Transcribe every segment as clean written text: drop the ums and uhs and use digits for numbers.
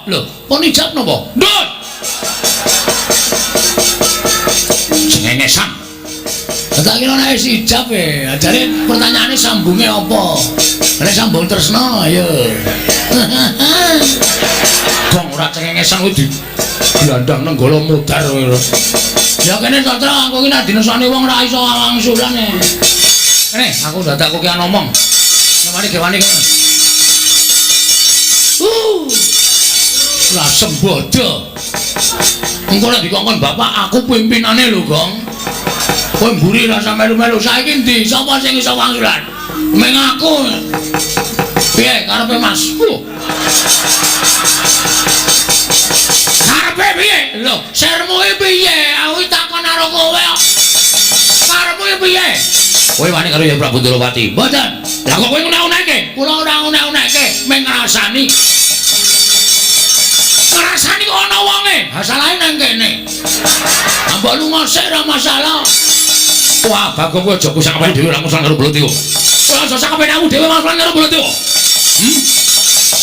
Lho, pun ijab napa? Ndut. Cengengesan. Tak kira nek wis ijab e. Ajare pertanyaane sambunge apa? Nek sambung tresna ayo. Gong ora cengengesan kuwi di glandang nenggala mudhar kowe. Ya kene Catra aku iki nek dinesani wong ora iso wangsulan e. Kene aku dadak kowe ki ngomong. Wani gewani kene. Lah sembodo. Engko nek dikongkon bapak aku pimpinane lho, Gong. Kowe mburi ra sampe melu-melu. Saiki ndi? Sapa sing iso wangsulan? Meng aku. Piye karepe Mas? Karepe piye? Lho, sermu iki piye? Aku takon karo kowe kok. Karepmu iki piye? Kowe wani karo Hyang Prabu Ndorowati? Mboten. Lah kok kowe ngunek-unekke? Kula ora ngunek-unekke, mung ngrasani. Ngrasani kok ana wonge. Masalahe nang kene. Mbok lunga sik ora masalah. Wah, Bagong kowe aja kusak awake dhewe ora ngusul karo Baladewa. Kowe aja sak awake aku dhewe ngusul karo Baladewa.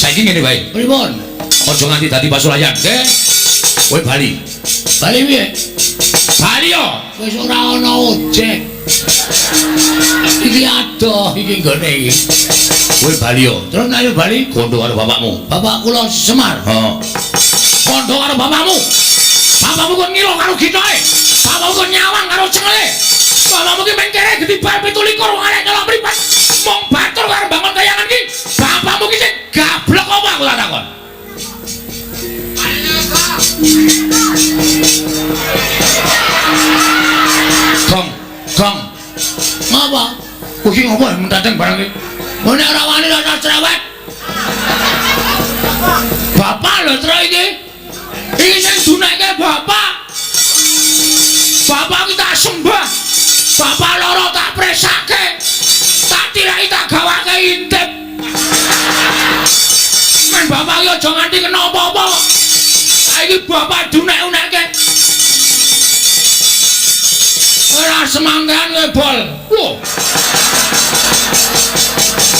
Saiki ngene wae. Pripun? Aja nganti dadi pasulayan, nggih. Kowe bali. Bali piye? Bali yo. Wis ora ana ojek. Iki adoh iki nggone iki. Kowe bali yo. Terus nek bali kondo karo bapakmu. Bapak kula Semar. Heeh. Kondo karo bapakmu. Bapakmu kon ngira karo gitoke. Bapakmu kon nyawang karo cengele. Bapakmu ki mengkere gedhi bar 27 wong arek nyolong mripat. Mung batur karo bangun kayangan ki. Bapakmu ki sing gablek apa aku tak takon. Gong, gong. Ngapa? Kowe iki ngopo mentateng barang iki? Oh nek ora wani ora cerewet. Bapak lho tro iki. Iki sing dunekke bapak. Bapak iki tak sembah. Bapak loro tak presake. Tak tiraki tak gawake intip. Men bapak iki aja nganti kena apa-apa. Saiki bapak dunek-unekke. Ora semangkean kowe bol. Lho.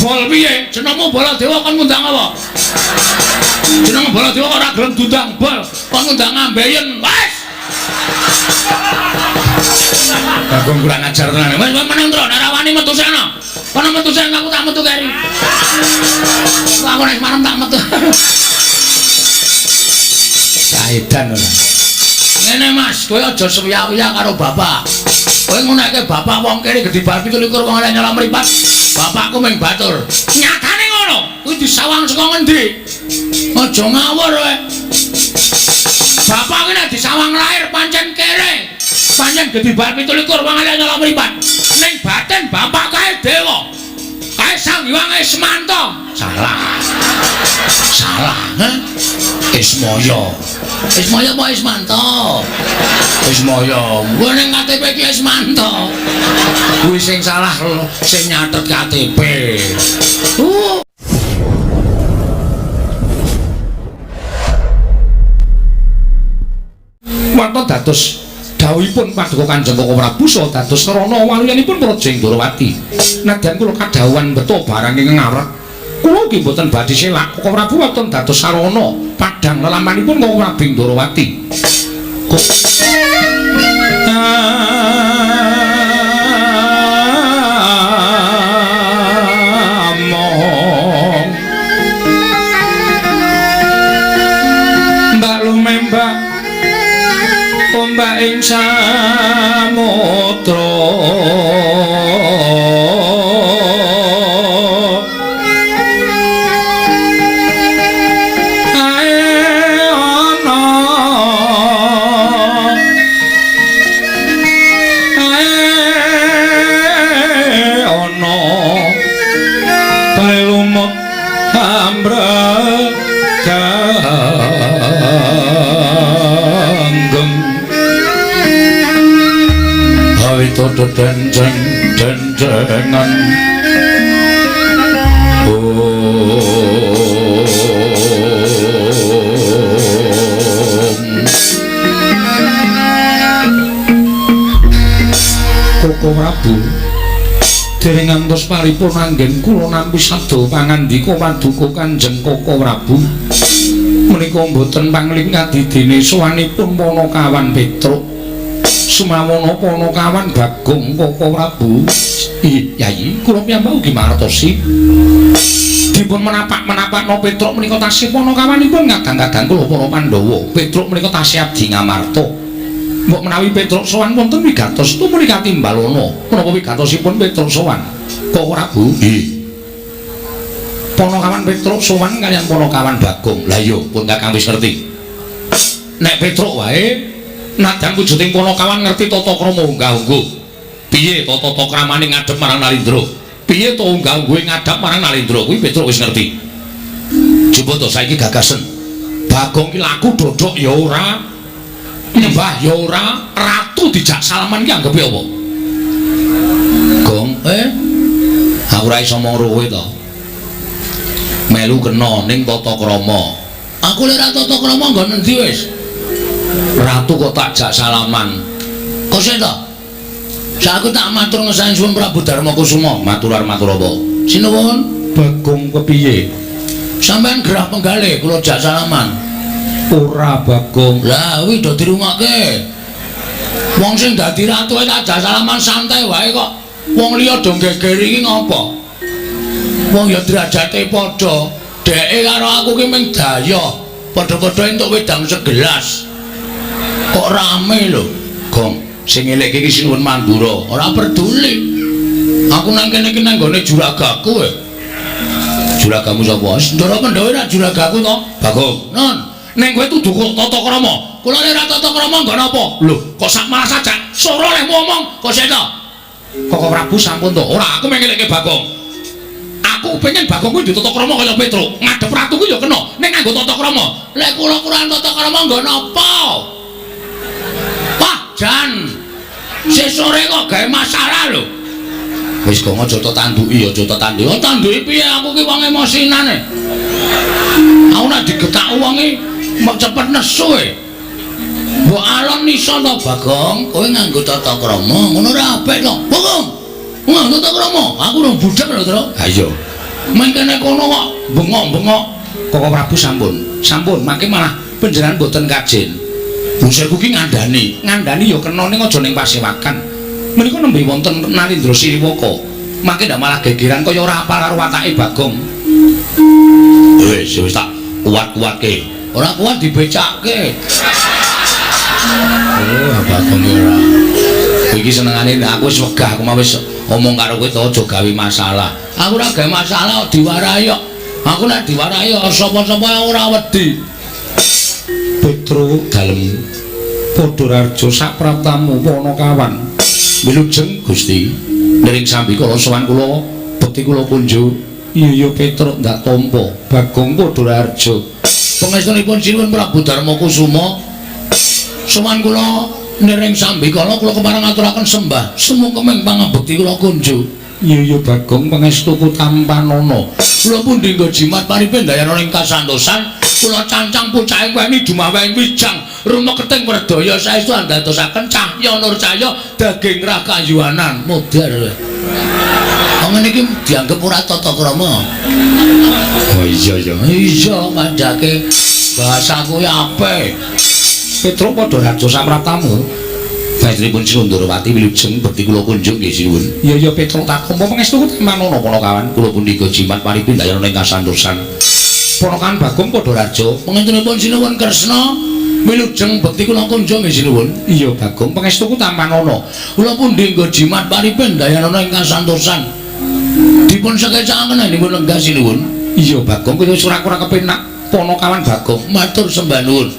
Bol piye? Jenengmu Baladewa kon ngundang apa? Jeneng Baladewa ora gelem diundang bol, kon ngundang ambeien. Wes. Bagong kurang ajar tenan. Wes meneng tro, nek ora wani metu sena. Kono metu sena aku tak metu keri. Aku nek marem tak metu. Saedan ora. Ngene Mas, kowe aja suwiya-wiya karo bapak. Kowe ngunekke bapak wong kene gedhi bar 27 wong elek nyolong mripat. Bapakku mung batur. Nyatane ngono. Kuwi disawang saka ngendi? Aja ngawur kowe. Bapak ki nek disawang lahir pancen kere. Pancen gedhi bar 27 wong elek nyolong mripat. Ning batin bapak kae dewa. Kae Sang Hyang Ismanto. Salah. Salah, he? Ismaya. Ismaya apa Ismanto? Ismaya. Kuwi ning KTP ki Ismanto. Kuwi sing salah sing nyatet KTP. Wonten dados dawuhipun Paduka Kanjeng Koko Prabu saha dados sarana waluyanipun Praja Ndorowati. Nadyan kula kadhawuhan beto barang ing ngarep, kula ugi mboten badhe selak. Koko Prabu wonten dados sarana padhang lelamanipun Koko Prabu Ndorowati. Kok among Mbak lumembak ombak ing samudra ae ana ae ana bae lumut ambraganggeng awito dedenceng dendengan Koko Prabu dereng ngantos paripurna anggen kula nampi sabda pangandika paduka Kanjeng Koko Prabu. Menika mboten pangling kadidene sowanipun Panakawan Petruk. Sumawana Panakawan Bagong Koko Prabu. Yai, kula piyambak ugi mangertosi. Dipun menapak-menapakno Petruk menika tasih panakawanipun kadang-kadang kula para Pandhawa. Petruk menika tasih abdi Ngamarta. Mbok menawi Petruk sowan wonten wigatos tumuli katimbalana. Menapa wigatosipun Petruk sowan? Koko Prabu. Nggih. Panakawan Petruk sowan kaliyan Panakawan Bagong. Lah iya, pun Kakang wis ngerti. Nek Petruk wae nadyan wujuding Panakawan ngerti tata krama unggah-ungguh. Piye tata kramane ngadhep marang Nalindra? Piye to unggah-ungguhe ngadhep marang Nalindra? Kuwi Petruk wis ngerti. Coba to saiki gagasen. Bagong ki laku dodok ya ora, nyembah ya ora, ratu dijak salaman ki anggepe apa? Gong, aku ora iso mong kowe to. Melu kena ning tata krama. Aku lek ora tata krama nggon endi wis? Ratu kok tak jak salaman. Kok sik to? Saku tak matur ngesani suwun Prabu Darma Kusuma. Matur matur apa? Sinuwun Bagong kepiye? Sampeyan gerah penggalih kula jak salaman. Ora Bagong. Lah kuwi do dirungokke. Wong sing dadi ratu tak jak salaman santai wae kok. Wong liya do geger iki ngopo? Wong ya derajate padha. Dheke karo aku ki mung dayoh. Padha-padha entuk wedang segelas. Kok rame lho, Gong. Sing elek iki Sinuwun Mandura. Ora peduli. Aku nang kene iki nang nggone juragaku e. Juragamu sapa? Ndara Pandhawa ora juragaku to? Bagong. Non, ning kowe tuduh kok tata krama. Kula nek ora tata krama nggo napa? Lho, kok sak malah sajak sora lehmu omong. Kok sik to? Koko Prabu sampun to. Ora, aku mengelekke Bagong. Aku pengen Bagong kuwi ditata krama kaya Petruk. Ngadhep ratu kuwi ya kena ning nganggo tata krama. Lek kula kurang tata krama nggo napa? Wah, jan. Sesore kok gawe masalah lho. Wis kok aja tok tanduki, aja tok tanduki. Oh, tanduki piye aku ki wong emosinane. Aku nek digetak wong iki mok cepet nesu e. Mbok alon iso to, Bagong? Kowe nganggo tata krama, ngono ora apik to. Bagong. Nganggo tata krama, aku ora budhek lho, Tru. Ha iya. Mengkene kono kok bengok-bengok. Koko Prabu sampun. Sampun, mangke malah panjenengan mboten kajen. Busirku ki ngandani, ngandani ya kena ning aja ning pasewakan. Menika nembe wonten Nalindra Siriwaka. Mangke ndak malah gegeran kaya ora apal karo watake Bagong. Wis wis tak kuat-kuatke. Ora kuat dibecake. Bagong ora. Iki senengane aku wis wegah, aku mau wis omong karo kowe to aja gawe masalah. Aku ora gawe masalah kok diwarahi kok. Aku nek diwarahi sapa-sapa ora wedi. Petruk dalem Padhararja sapraptamu Panakawan. Wilujeng Gusti. Nering sambikala sowan kula bekti kula kunjuk. Iya ya Petruk ndak tampa. Bagong Padhararja. Pangestunipun Sinuwun Prabu Darma Kusuma. Sowan kula nering sambikala kula kepareng ngaturaken sembah sumungkeming pangabekti kula kunjuk. Iya ya Bagong pangestuku tampanana. Kula pundi nggo jimat paripe ndayana ing kasantosan. Kula cancang pucake weni dumaweng wijang rumeketing werdaya saestu andadosaken cahya nur cahya daging rakayuanan modar. Wong ngene iki dianggep ora tata krama. Oh iya ya. Iya kandhake bahasaku ya apik. Petruk Padhararja samraptamu. Bastripun Sinundrawati wilujeng bekti kula kunjung nggih sinuwun. Iya ya Petruk tak tampa pangestuku tampanana Panakawan. Kula pundi jimat paripe ndayana ing kasantosan. Panakawan Bagong Padhararja. Pangestunipun Sinuwun Kresna wilujeng bekti kula kunjung nggih sinuwun. Iya Bagong pangestuku tampanana. Kula pundi nggo jimat paripe ndayana ing kasantosan. Dipun sekecakaken dipun lenggah sinuwun. Iya Bagong kowe wis ora kurang kepenak. Panakawan Bagong matur sembah nuwun.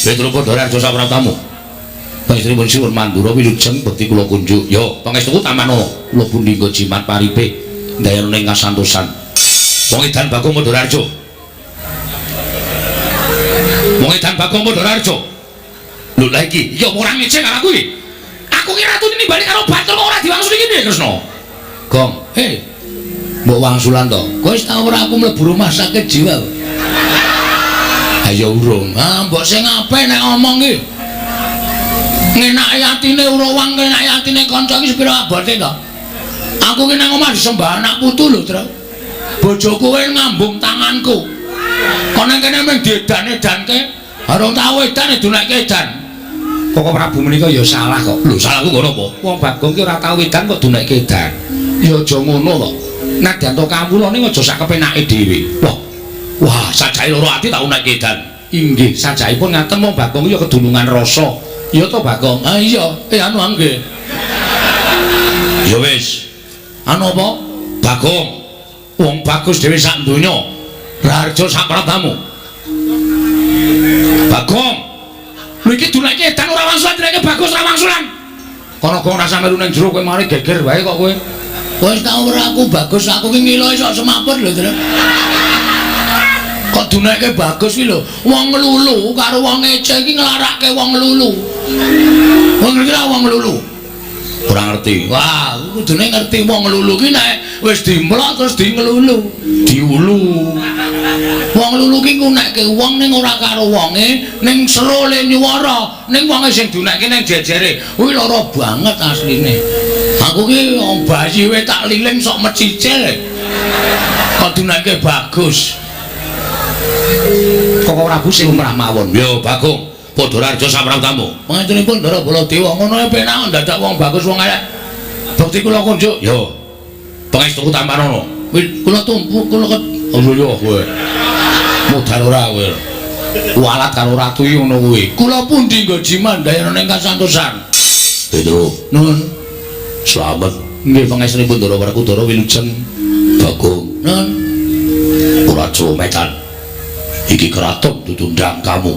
Petruk Padhararja sapraptamu. Pangestunipun Sinuwun Mandura wilujeng bekti kula kunjuk. Yo pangestuku tampanana. Kula pundi nggo jimat paripe ndayana ing kasantosan. Wong edan Bagong Padhararja. Wong edan Bagong Padhararja. Lho lha iki, iki apa ora ngece karo aku iki? Aku ki ratu nimbali karo batur kok ora diwangsuli iki piye Kresna? Gong, he. Mbok wangsulan to. Kowe wis tau ora aku mlebu rumah sakit jiwa? Ayo urung. Ah, mbok sing apik nek omong iki. Ngenaki atine urawang, ngenaki atine kanca iki sepira abote to? Aku ki nang omah disembah anak putu lho, Tru. Bojoku kowe ngambung tanganku. Kok nang kene mung diedan-edanke, arung tau edan diunekke edan. Koko Prabu menika ya salah kok. Lho, salahku ngono apa? Wong Bagong ki ora tau edan kok diunekke edan. Ya aja ngono kok. Nadyan to kawula ning aja sak kepenake dhewe. Wah. Wah, sajae loro ati tak unekke edan. Inggih, sajaipun ngaten wong Bagong ya kedunungan rasa. Ya to Bagong? Ah iya, anu nggih. Ya wis. Anu apa? Bagong. Wong bagus dhewe sak donya. Raharja sak pratamu. Bagong. Lho iki dunake edan ora wangsulan, dunake bagus ora wangsulan. Kono gong rasa melu ning jero kowe mari geger wae kok kowe. Wis tau ora aku bagus, aku ki ngilo iso semaput lho, Tru. Kok dunake bagus ki lho. Wong nglulu karo wong ngece iki nglarake wong nglulu. Wong ngerti ra wong nglulu? Ora ngerti. Wah, kudune ngerti wong nglulu ki nek wis dimlok terus di nglulu, diulu. Wong nglulu ki ngunekke wong ning ora karo wonge, ning seru le nyuwara, ning wonge sing diunekke ning jejere. Kuwi lara banget asline. Aku ki bayi wae tak liling sok mecicil. Kok diunekke bagus. Koko Prabu sing lumrah mawon. Yo Bagong, padha raja samrawtamu. Pangestunipun Ndara Baladewa ngono ae penak dadak wong bagus wong elek. Bekti kula kunjuk. Yo. Pangestuku tampanono. Kula tumpu kula oh iya kowe. Modal ora kowe. Walat karo ratu iki ngono kuwi. Kula pundi nggo jimandayana ning kasantosan. Petro, nun. Slamet. Nggih pangestunipun Ndara Werkudara wilujeng Bagong. Nun. Ora cometan. Iki keraton ditundang kamu.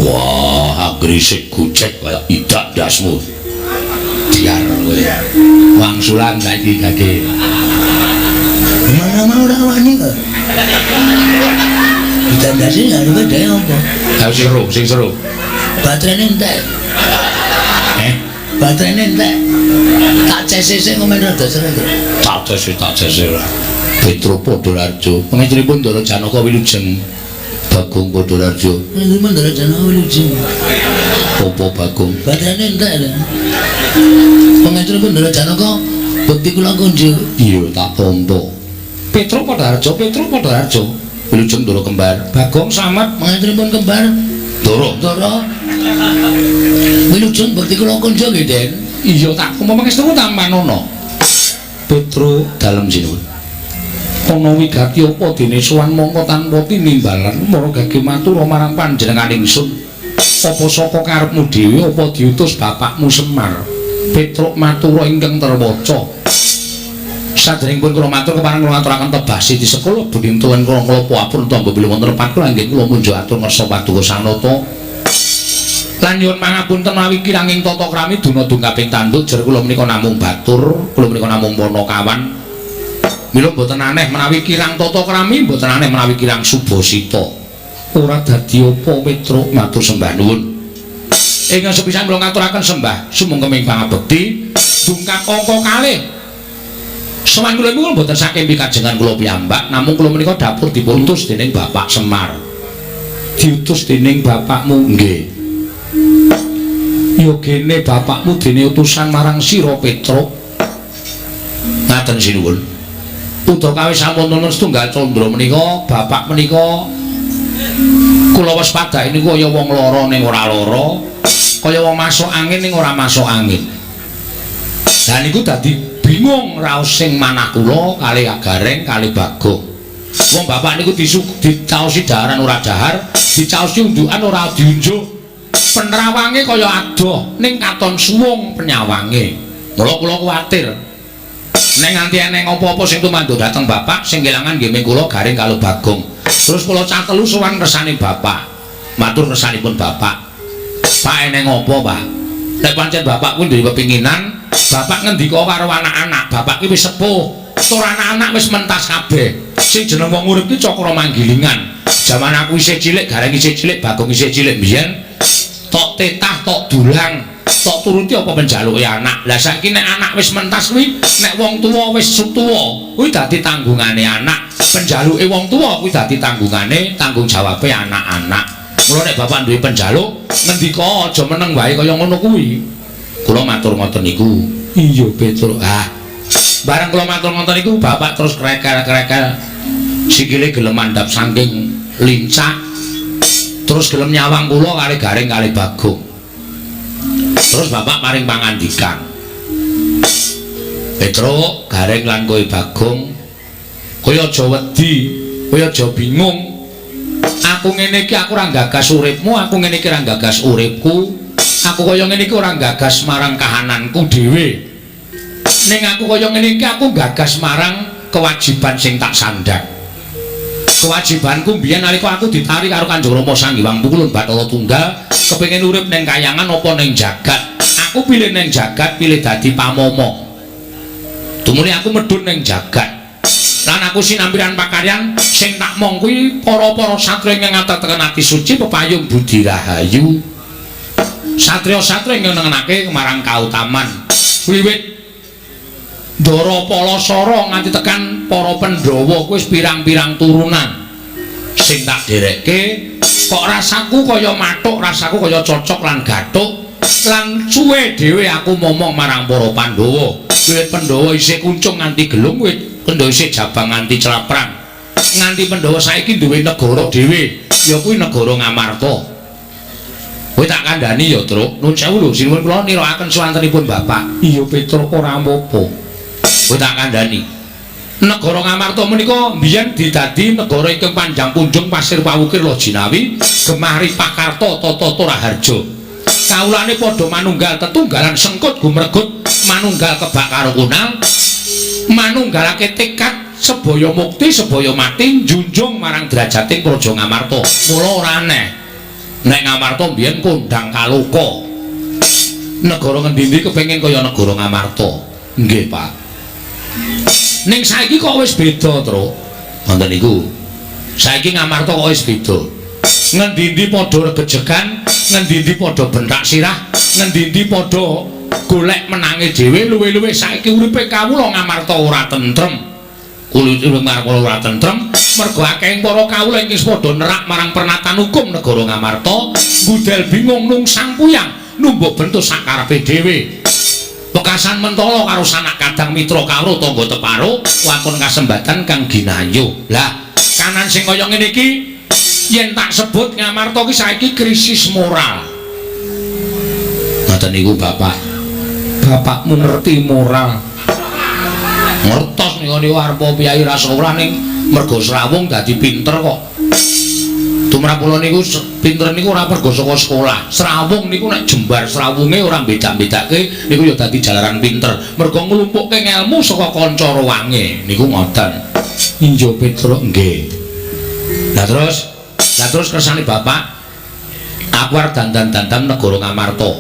Wah, grisik gojek kaya idak ndasmu. Diar kowe. Wangsulan saiki gage. Mana-mana ora wani kok. Ditandasi ngarepe dhewe apa? Ayo sing seru, sing seru. Baterainya entek. Eh? Baterainya entek. Tak CCC ngomen rada seru. Tak CC, tak CC ora. Petro Podolarjo. Pangestunipun Ndara Janaka wilujeng. Bagong Podolarjo. Pangestunipun Ndara Janaka wilujeng. Apa Bagong? Baterainya entek lho. Pangestunipun Ndara Janaka bekti kula kunjuk. Iya, tak tampa. Petro Podolarjo, Petro Podolarjo. Wilujeng Ndara kembar. Bagong Slamet. Pangestunipun kembar. Ndara. Ndara. Wilujeng bekti kula kunjuk nggih, Den. Iya, tak kumpa pangestuku tampanono. Petro dalem sinuwun. Ana wigati apa dene sowan mongko tanpa tinimbalan mara gage matur marang panjenengan ingsun. Apa saka karepmu dhewe apa diutus bapakmu Semar? Petruk matura ingkang terwaca. Sadèrèngipun kula matur kepareng kula ngaturaken tebasi di sekolah budintuan kula klapa apun tangga bilih wonten lepat kula inggih kula munjuk atur ngersa paduka Sang Nata. Lan nyuwun pangapunten mawi kiranging tata krami duna dungkaping tanduk jer kula menika namung batur, kula menika namung panakawan. Mila mboten aneh menawi kirang tata krami, mboten aneh menawi kirang subasita. Ora dadi apa Petruk matur sembah nuwun. Ingkang sepisan kula ngaturaken sembah sumangga pangabekti dungkap angka kalih. Sowan kula niku mboten saking pikajengan kula piyambak, namung kula menika dapur dipun utus dening Bapak Semar. Diutus dening bapakmu nggih. Ya gene bapakmu dene utusan marang sira Petruk. Ngaten sinuwun. Udakawis sampun nunun setunggal candra menika, bapak menika kula waspadai niku kaya wong lara ning ora lara, kaya wong masuk angin ning ora masuk angin. Lah niku dadi bingung raos sing manah kula kalih Gareng kalih Bagong. Wong bapak niku dicaosi daharan ora dahar, dicaosi unjukan ora diunjuk. Penerawange kaya adoh ning katon suwung penyawange. Mula kula kuwatir. Nek nganti eneng apa-apa sing tumanduk dhateng bapak sing kelangan nggih ming kula Gareng karo Bagong. Terus kula cah telu sowan kersane bapak. Matur kersanipun bapak. Pak eneng apa, Pak? Nek pancen bapak kuwi duwe pepinginan, bapak ngendika karo anak-anak, bapak ki wis sepuh. Tur anak-anak wis mentas kabeh. Sing jeneng wong urip ki cakra manggilingan. Jaman aku isih cilik, Gareng isih cilik, Bagong isih cilik mbiyen tok tetah, tok dulang, tok turuti apa penjaluke anak. Lah saiki nek anak wis mentas kuwi, nek wong tuwa wis tuwa, kuwi dadi tanggungane anak. Penjaluke wong tuwa kuwi dadi tanggungane, tanggung jawabe anak-anak. Mula nek bapak duwe penjaluk, ngendika aja meneng wae kaya ngono kuwi. Kula matur ngoten niku. Iya, Petruk. Ah. Bareng kula matur ngoten niku, bapak terus krekel-krekel. Sikile gelem mandhap saking lincak. Terus gelem nyawang kula kali Gareng kali Bagong. Terus bapak paring pangandikan. Petruk, Gareng lan kowe Bagong, kowe aja wedi, kowe aja bingung. Aku ngene iki aku ora gagas uripmu, aku ngene iki ora gagas uripku. Aku kaya ngene iki ora gagas marang kahananku dhewe. Ning aku kaya ngene iki aku gagas marang kewajiban sing tak sandhang. Kewajibanku mbiyen nalika aku ditari karo Kanjeng Rama Sang Hyang Pukulun Bathara Tunggal, kepengin urip ning kayangan apa ning jagat. Aku pilih ning jagat, pilih dadi pamomo. Tumune aku medhun ning jagat. Lan aku sinampiran pakaryan sing tak mong kuwi para-para satriya ingkang ngateteken ati suci pepayung budi rahayu. Satriya-satriya ingkang nengenake marang kautaman. Wiwit Ndara Palasara nganti tekan para Pandhawa kuwi wis pirang-pirang turunan. Sing tak derekke kok rasaku kaya mathuk, rasaku kaya cocok lan gathuk lan suwe dhewe aku momong marang para Pandhawa. Wiwit Pandhawa isih kuncung nganti gelung, wiwit Pandhawa isih jabang nganti claprang. Nganti Pandhawa saiki duwe negara dhewe, ya kuwi negara Ngamarta. Kowe tak kandhani ya, Truk. Nun sewu lho, sinuwun kula nirakaken swantenipun Bapak. Iya, Petruk, ora apa-apa. Kowe tak kandhani. Negara Ngamarta menika mbiyen didadi negara ingkang panjang punjung pasir pawukir Lojinawi, gemah ripah karta tata raharja. Kawulane padha manunggal tetunggalan sengkut gumregut, manunggal kebak karukunan, manunggalake tekad sebaya mukti sebaya mati njunjung marang derajating Praja Ngamarta. Mula ora aneh nek Ngamarta mbiyen kondang kaloka. Negara ngendi-endi kepengin kaya negara Ngamarta. Nggih, Pak. Ning saiki kok wis beda, Truk. Ngoten niku. Saiki Ngamarta kok wis beda. Ngendi-endi padha regejegan, ngendi-endi padha bentak sirah, ngendi-endi padha golek menange dhewe, luwih-luwih saiki uripe kawula Ngamarta ora tentrem. Kulit urip kawula ora tentrem mergo akeh para kawula ingkang padha nerak marang pernatan hukum negara Ngamarta, budel bingung nungsang puyang, numbuk bentuk sakarepe dhewe. Wekasan mentala karo sanak kadang mitra karo tangga teparo waton kasembatan kang ginayu. Lah, kanan sing kaya ngene iki yen tak sebut Ngamarta ki saiki krisis moral. Ngoten niku Bapak. Bapakmu ngerti moral. Ngertos niku niku arep piyai ra sekolah ning mergo srawung dadi pinter kok. Tumrap kula niku pinter niku ora mergo saka sekolah. Srawung niku nek jembar srawunge ora beda-bedake niku ya dadi jalaran pinter. Mergo nglumpukke ngelmu saka kanca ruwange niku ngoten. Iya Petruk nggih. Lah terus kersane Bapak aku arep dandan-dandan negara Ngamarta.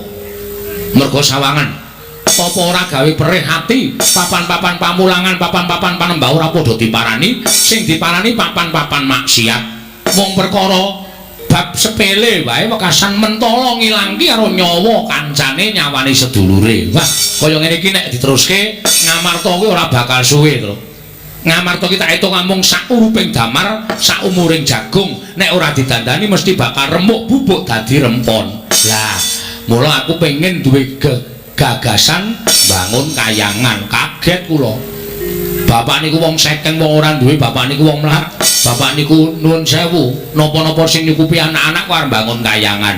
Mergo sawangan apa ora gawe perih ati, papan-papan pamulangan, papan-papan panembah ora padha diparani, sing diparani papan-papan maksiat. Mung perkara bab sepele wae wekasan mentala ngilangki karo nyawa kancane, nyawane sedulure. Wah, kaya ngene iki nek diteruske Ngamarta kuwi ora bakal suwe, Tru. Ngamarta ki tak etung amung sak uruping damar, sak umuring jagung, nek ora didandani mesti bakal remuk bubuk dadi rempon. Lah, mula aku pengen duwe gagasan bangun kayangan. Kaget kula. Bapak niku wong sekeng, wong ora duwe, bapak niku wong mlarat, bapak niku nuwun sewu, napa-napa sing nyukupi anak-anak kok arep bangun kayangan.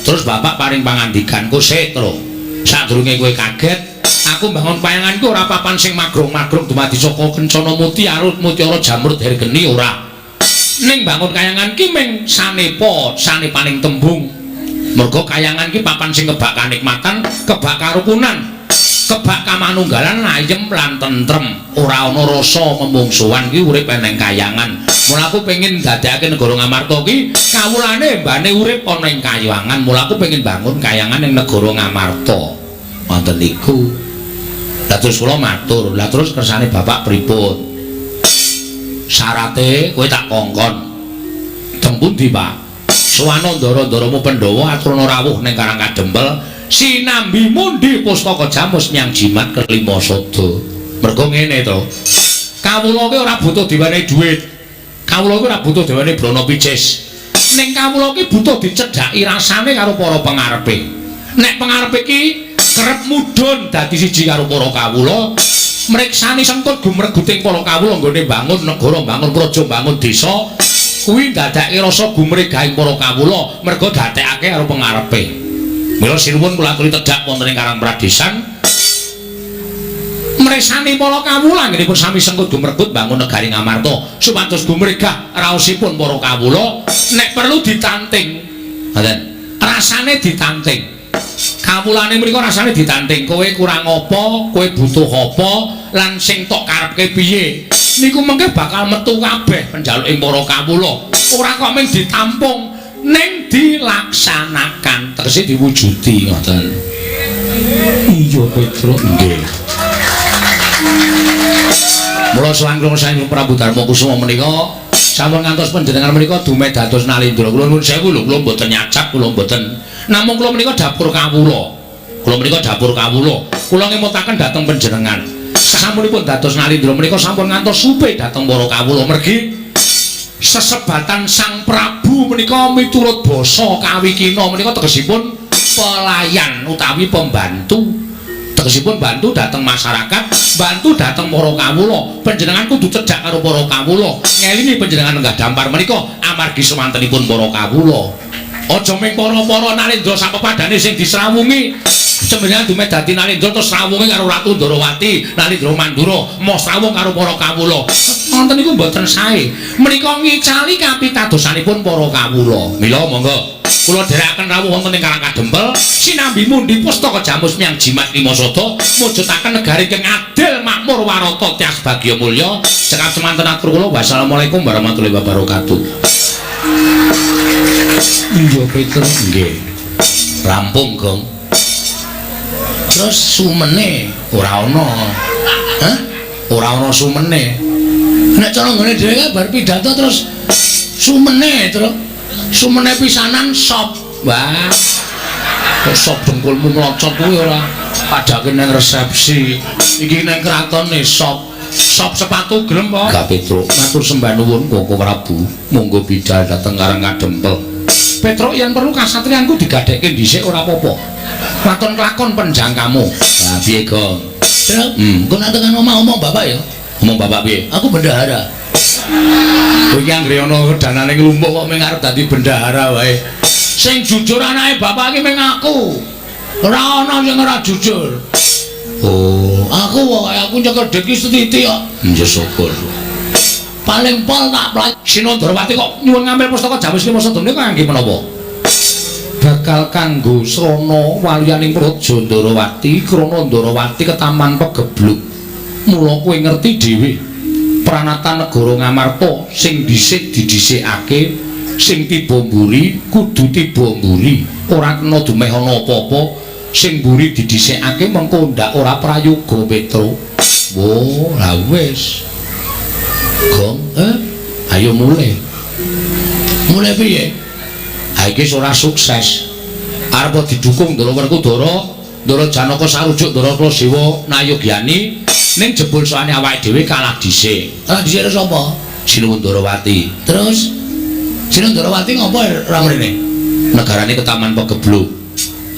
Terus bapak paring pangandikan, "Ku sik, Tru. Sadurunge kowe kaget, aku bangun kayangan ku ora papan sing magrong-magrong dumadi saka kencana mutiara, mutiara jamrud hergeni ora. Ning bangun kayangan ki ming sanepa, sanepaning tembung. Mergo kayangan ki papan sing kebak kanikmatan, kebak karukunan, kebak kamanunggalan, ayem lan tentrem, ora ana rasa memungsuhan ki urip eneng kayangan. Mula aku pengin dadekake negara Ngamarta ki kawulane mbane urip ana ing kayangan. Mula aku pengin bangun kayangan ing negara Ngamarta." Wonten niku. Lah terus kula matur, "Lah terus kersane Bapak pripun?" "Syarate kowe tak kongkon." "Teng pundi, Pak?" "Suwana ndara-ndaramu Pandhawa aturana rawuh ning Karang Kadempel sinambi mundi pustaka jamus nyang jimat kelima sada." Mergo ngene to. Kawula ki ora butuh diwenehi dhuwit. Kawula ki ora butuh diwenehi brana picis. Ning kawula ki butuh dicedhaki rasane karo para pengarepe. Nek pengarepe ki kerep mudhun dadi siji karo para kawula, Mriksani sengkut gumreguting para kawula nggone bangun negara, bangun praja, bangun desa kuwi ndadekake rasa gumregahing para kawula merga dadekake karo pengarepe. Mila sinuwun kula aturi tedhak wonten ing Karang Pradesan mresani para kawula anggenipun sami sengkut gumregut bangun negari Ngamarta supados gumregah raosipun para kawula nek perlu ditanting. Ngoten. Rasane ditanting. Kawulane mriku rasane ditanting, kowe kurang apa, kowe butuh apa, lan sing tok karepke piye. Niku mengke bakal metu kabeh penjaluking para kawula. Ora kok mung ditampung, ning dilaksanakan, tegese diwujudi ngoten. Iya, Petruk, nggih. Mula selangkung saking Prabu Darma Kusuma menika sampun ngantos panjenengan menika dumeh dados Nalindra. Kula nuwun sewu lho, kula mboten nyacap, kula mboten. Namung kula menika dapur kawula. Kula menika dapur kawula. Kula ngemutaken dhateng panjenengan. Sasampunipun dados Nalindra menika sampun ngantos supe dhateng para kawula mergi sesebatan Sang Prabu menika miturut basa kawikina menika tegesipun pelayan utawi pembantu. Tegesipun bantu dhateng masyarakat, bantu dhateng para kawula. Panjenengan kudu cedhak karo para kawula. Ngelingi panjenengan lenggah dampar menika amargi semantenipun para kawula. Aja mung para-para Nalindra sapepadane sing disrawungi. Sebenarnya dumeh dadi Nalindra terus srawunge karo Ratu Ndorowati, Nalindra Mandura, moh srawung karo para kawula. Wonten niku mboten sae. Menika ngicali kapitadosanipun para kawula. Mila monggo kula dherekaken rawuh wonten ing Karang Kadempel sinambi mundi pustaka jamus miang jimat lima sada mujudaken negari ingkang adil makmur warata tias bagya mulya. Cekap semanten atur kula. Wassalamualaikum warahmatullahi wabarakatuh. Iya, Petruk, nggih. Rampung, Gong. Terus sumene ora ana. Hah? Ora ana sumene. Nek cara nggone dhewe kan bar pidato terus sumene, Truk. Sumene pisanan sop. Wah. Kok sop dengkulmu mlocot kuwi ora padake nang resepsi. Iki nang kratone sop. Sop sepatu gelem apa? Gak, Petruk. Matur sembah nuwun Koko Prabu. Monggo bidal dhateng Karang Kadempel. Petruk yen perlu kasatriyanku digadhekke dhisik ora apa-apa. Waton kelakon penjangkamu. Lah piye, Gong? Truk, engko nek tekan omah omong bapak ya. Omong bapak piye? Aku bendahara. Kowe iki anggere ana danane nglumpuk kok mung arep dadi bendahara wae. Sing jujur anake bapak iki mung aku. Ora ana sing ora jujur. Oh, aku pokoke aku nyekel dhit ki sethithik kok. Ya syukur. Paling pol tak play. Sinondrawati kok nyuwun ngambil pustaka Jamus Lima Sada menika kangge menapa? Bakal kanggo srana waliyaning Praja Ndarawati krana Ndarawati ketaman pegebluk. Mula kowe ngerti dhewe pranatan negara Ngamarta sing dhisik didhisikake, sing tiba mburi kudu tiba mburi, ora kena dumeh ana apa-apa. Sing mburi didhisikake mengko ndak ora prayoga, Petruk. Wo, lah wis. Gong, ayo mulai. Mulai piye? Ha iki ora sukses. Arep didukung Ndara Werkudara, Ndara Janaka sarujuk Ndara Klasewa Nayogyani, ning jebul soane awake dhewe kalah dhisik. Kalah dhisik sapa? Sinuwun Ndarawati. Terus Sinuwun Ndarawati ngopo ora mrene? Negarane ketaman pegebluk.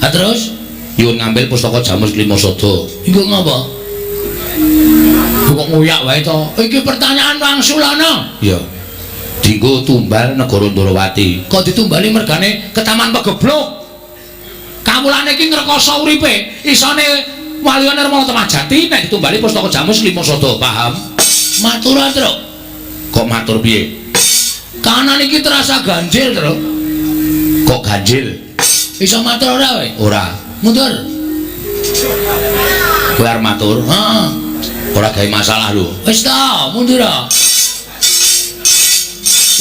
Ha terus nyuwun ngambil pustaka Jamus Lima Sada. Iku ngopo? Kok ngoyak wae to? Iki pertanyaan wangsulana. Iya. Dinggo tumbal negara Ndarawati. Kok ditumbali mergane ketaman pegebluk? Kawulane iki ngrekoso uripe. Isone Waluya Nirmala Temajati nek ditumbali pustaka Jamus Lima Sada, paham? Matur, Truk. Kok matur piye? Kanan iki terasa ganjil, Truk. Kok ganjil? Iso matur ora kowe? Ora. Mundur. Kowe arep matur? Heeh. Ora gawe masalah lho. Wis ta, mundur. Kowe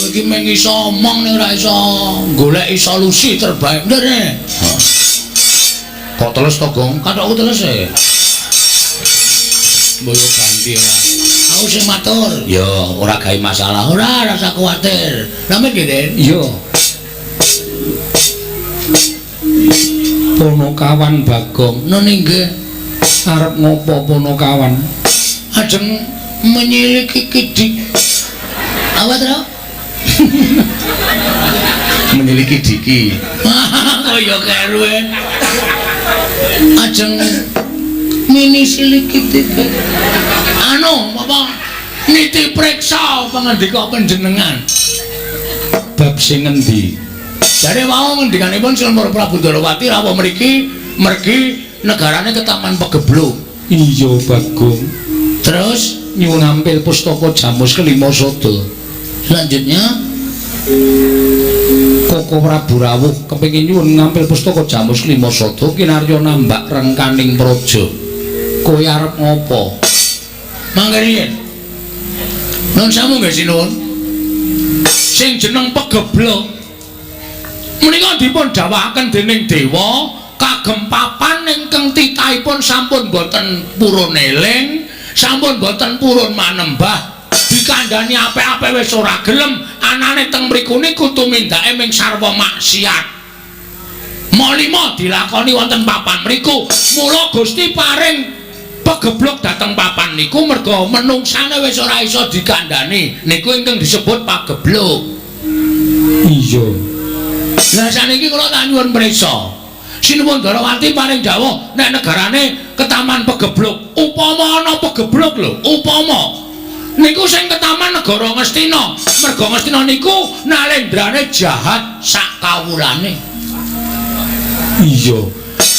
iki mung iso omong ning ora iso goleki solusi terbaik. Mundur. Kok teles to, Gong? Kathokku teles e. Mbok yo ganti ora. Aku sing matur. Ya, ora gawe masalah. Ora, rasa kuwatir. Lha nggih, Den? Iya. Ponokawan Bagong, nun inggih. Arep ngopo Ponokawan? Ajeng menyiliki kidik. Apa, Tru? Menyiliki diki. Kok ya keruwe. Ajeng mini siliki diki. Anu, apa? Niti priksa pangandika panjenengan. Bab sing ngendi? Jare wau ngendikanipun Sinuwun Prabu Ndorowati rawuh mriki mergi negarane ketaman Pegebluk. Iya, Bagong. Terus nyuwun ampil pustaka Jamus kelima sada. Selanjutnya Koko Prabu rawuh kepengin nyuwun ngampil pustaka Jamus kelima sada kinarya nambak rengkaning praja. Kowe arep ngopo? Mangke riyin. Nun sewu nggih sinuwun. Sing jeneng Pegebluk menika dipun dawuhaken dening dewa kagem papan ingkang titahipun sampun boten purun eling, sampun boten purun manembah, dikandhani apik-apik wis ora gelem, anane teng mriku niku tumindake ming sarwa maksiat. Malima dilakoni wonten papan mriku. Mula Gusti paring pegebluk dhateng papan niku merga menungsane wis ora iso dikandhani. Niku ingkang disebut pagebluk. Iya. Lah saniki kula tak nyuwun priksa. Sinuwun Ndorowati paring dawuh nek negarane ketaman Pegebluk. Upama ana Pegebluk lho, upama niku sing ketaman negara Ngastina. Merga Ngastina niku nalendrane jahat sak kawulane. Iya.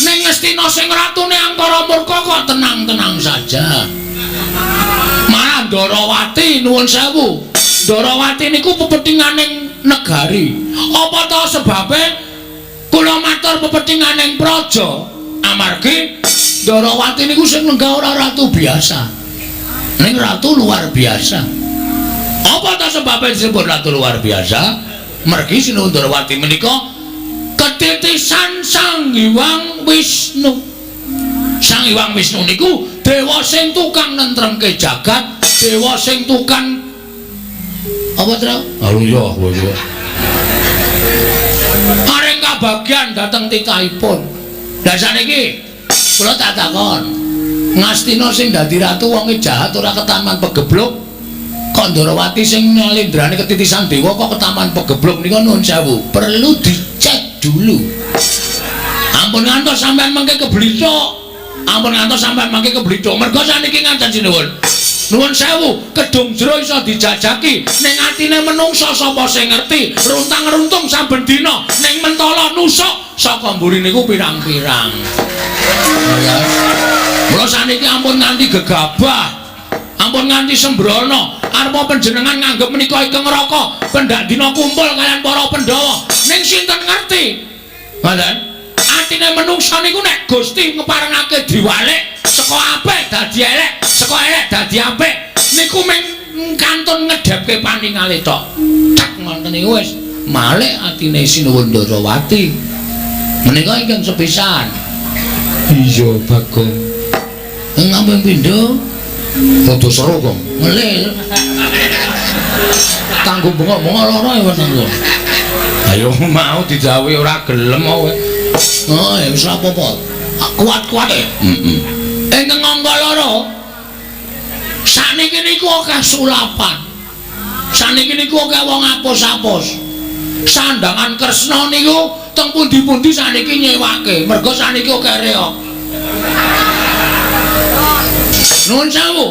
Ning Ngastina sing ratune angkara murka kok tenang-tenang saja. Malah Ndorowati nuwun sewu. Ndorowati niku pepethinganing negari. Apa ta sebabe kula matur pepethinganing praja? Amargi Ndorowati niku sing lenggah ora ratu biasa. Ning ratu luar biasa. Apa ta sebabe disebut ratu luar biasa? Mergi Sinuwun Ndorowati menika ketitisan Sang Hyang Wisnu. Sang Hyang Wisnu niku dewa sing tukang nentremke jagat, dewa sing tukang apa tru? Halo iya kowe iki. Paring kabagian dhateng titahipun. Lah saniki kula tak takon. Ngastina sing dadi ratu wonge jahat ora ketaman Pegebluk. Kok Ndorowati sing nalendrane ketitisan dewa kok ketaman Pegebluk nika nuwun sewu. Perlu dicek dulu. Ampun ngantos sampean mengke keblithuk. Ampun ngantos sampean mengke keblithuk. Mergo saniki ngaten sinuwun. Nuwun sewu, kedung jero iso dijajaki, ning atine menungsa sapa sing ngerti, runtang-runtung saben dina ning mentala nusuk saka mburi niku pirang-pirang. Ya. Mula saniki ampun nganti gegabah, ampun nganti sembrono, arep panjenengan nganggep menika ingkang neraka, pendak dina kumpul kalian para Pandhawa. Ning sinten ngerti? Ngoten. Atine menungsa niku nek Gusti ngeparengake diwalik saka apik dadi elek, saka elek dadi apik, niku mung kantun ngedhepke paningale tok. Cek ngoten niku wis malik atine Sinuwun Ndorowati. Menika ingkang sepisan. Iya, Bagong. Ngampun pindho rada seru kok. Ngelir. Kanggo bengok-bengok lara ya weteng kok. Ayo mau didhawuhi ora gelem kowe. Oh, ya wis ora apa-apa. Kuat-kuat e. Heeh. Ingkang angka loro. Sakniki niku akeh sulapan. Sakniki niku akeh wong apus-apus. Sandangan Kresna niku teng pundi-pundi sakniki nyewake. Mergo sakniki akeh reok. Nuwun sewu.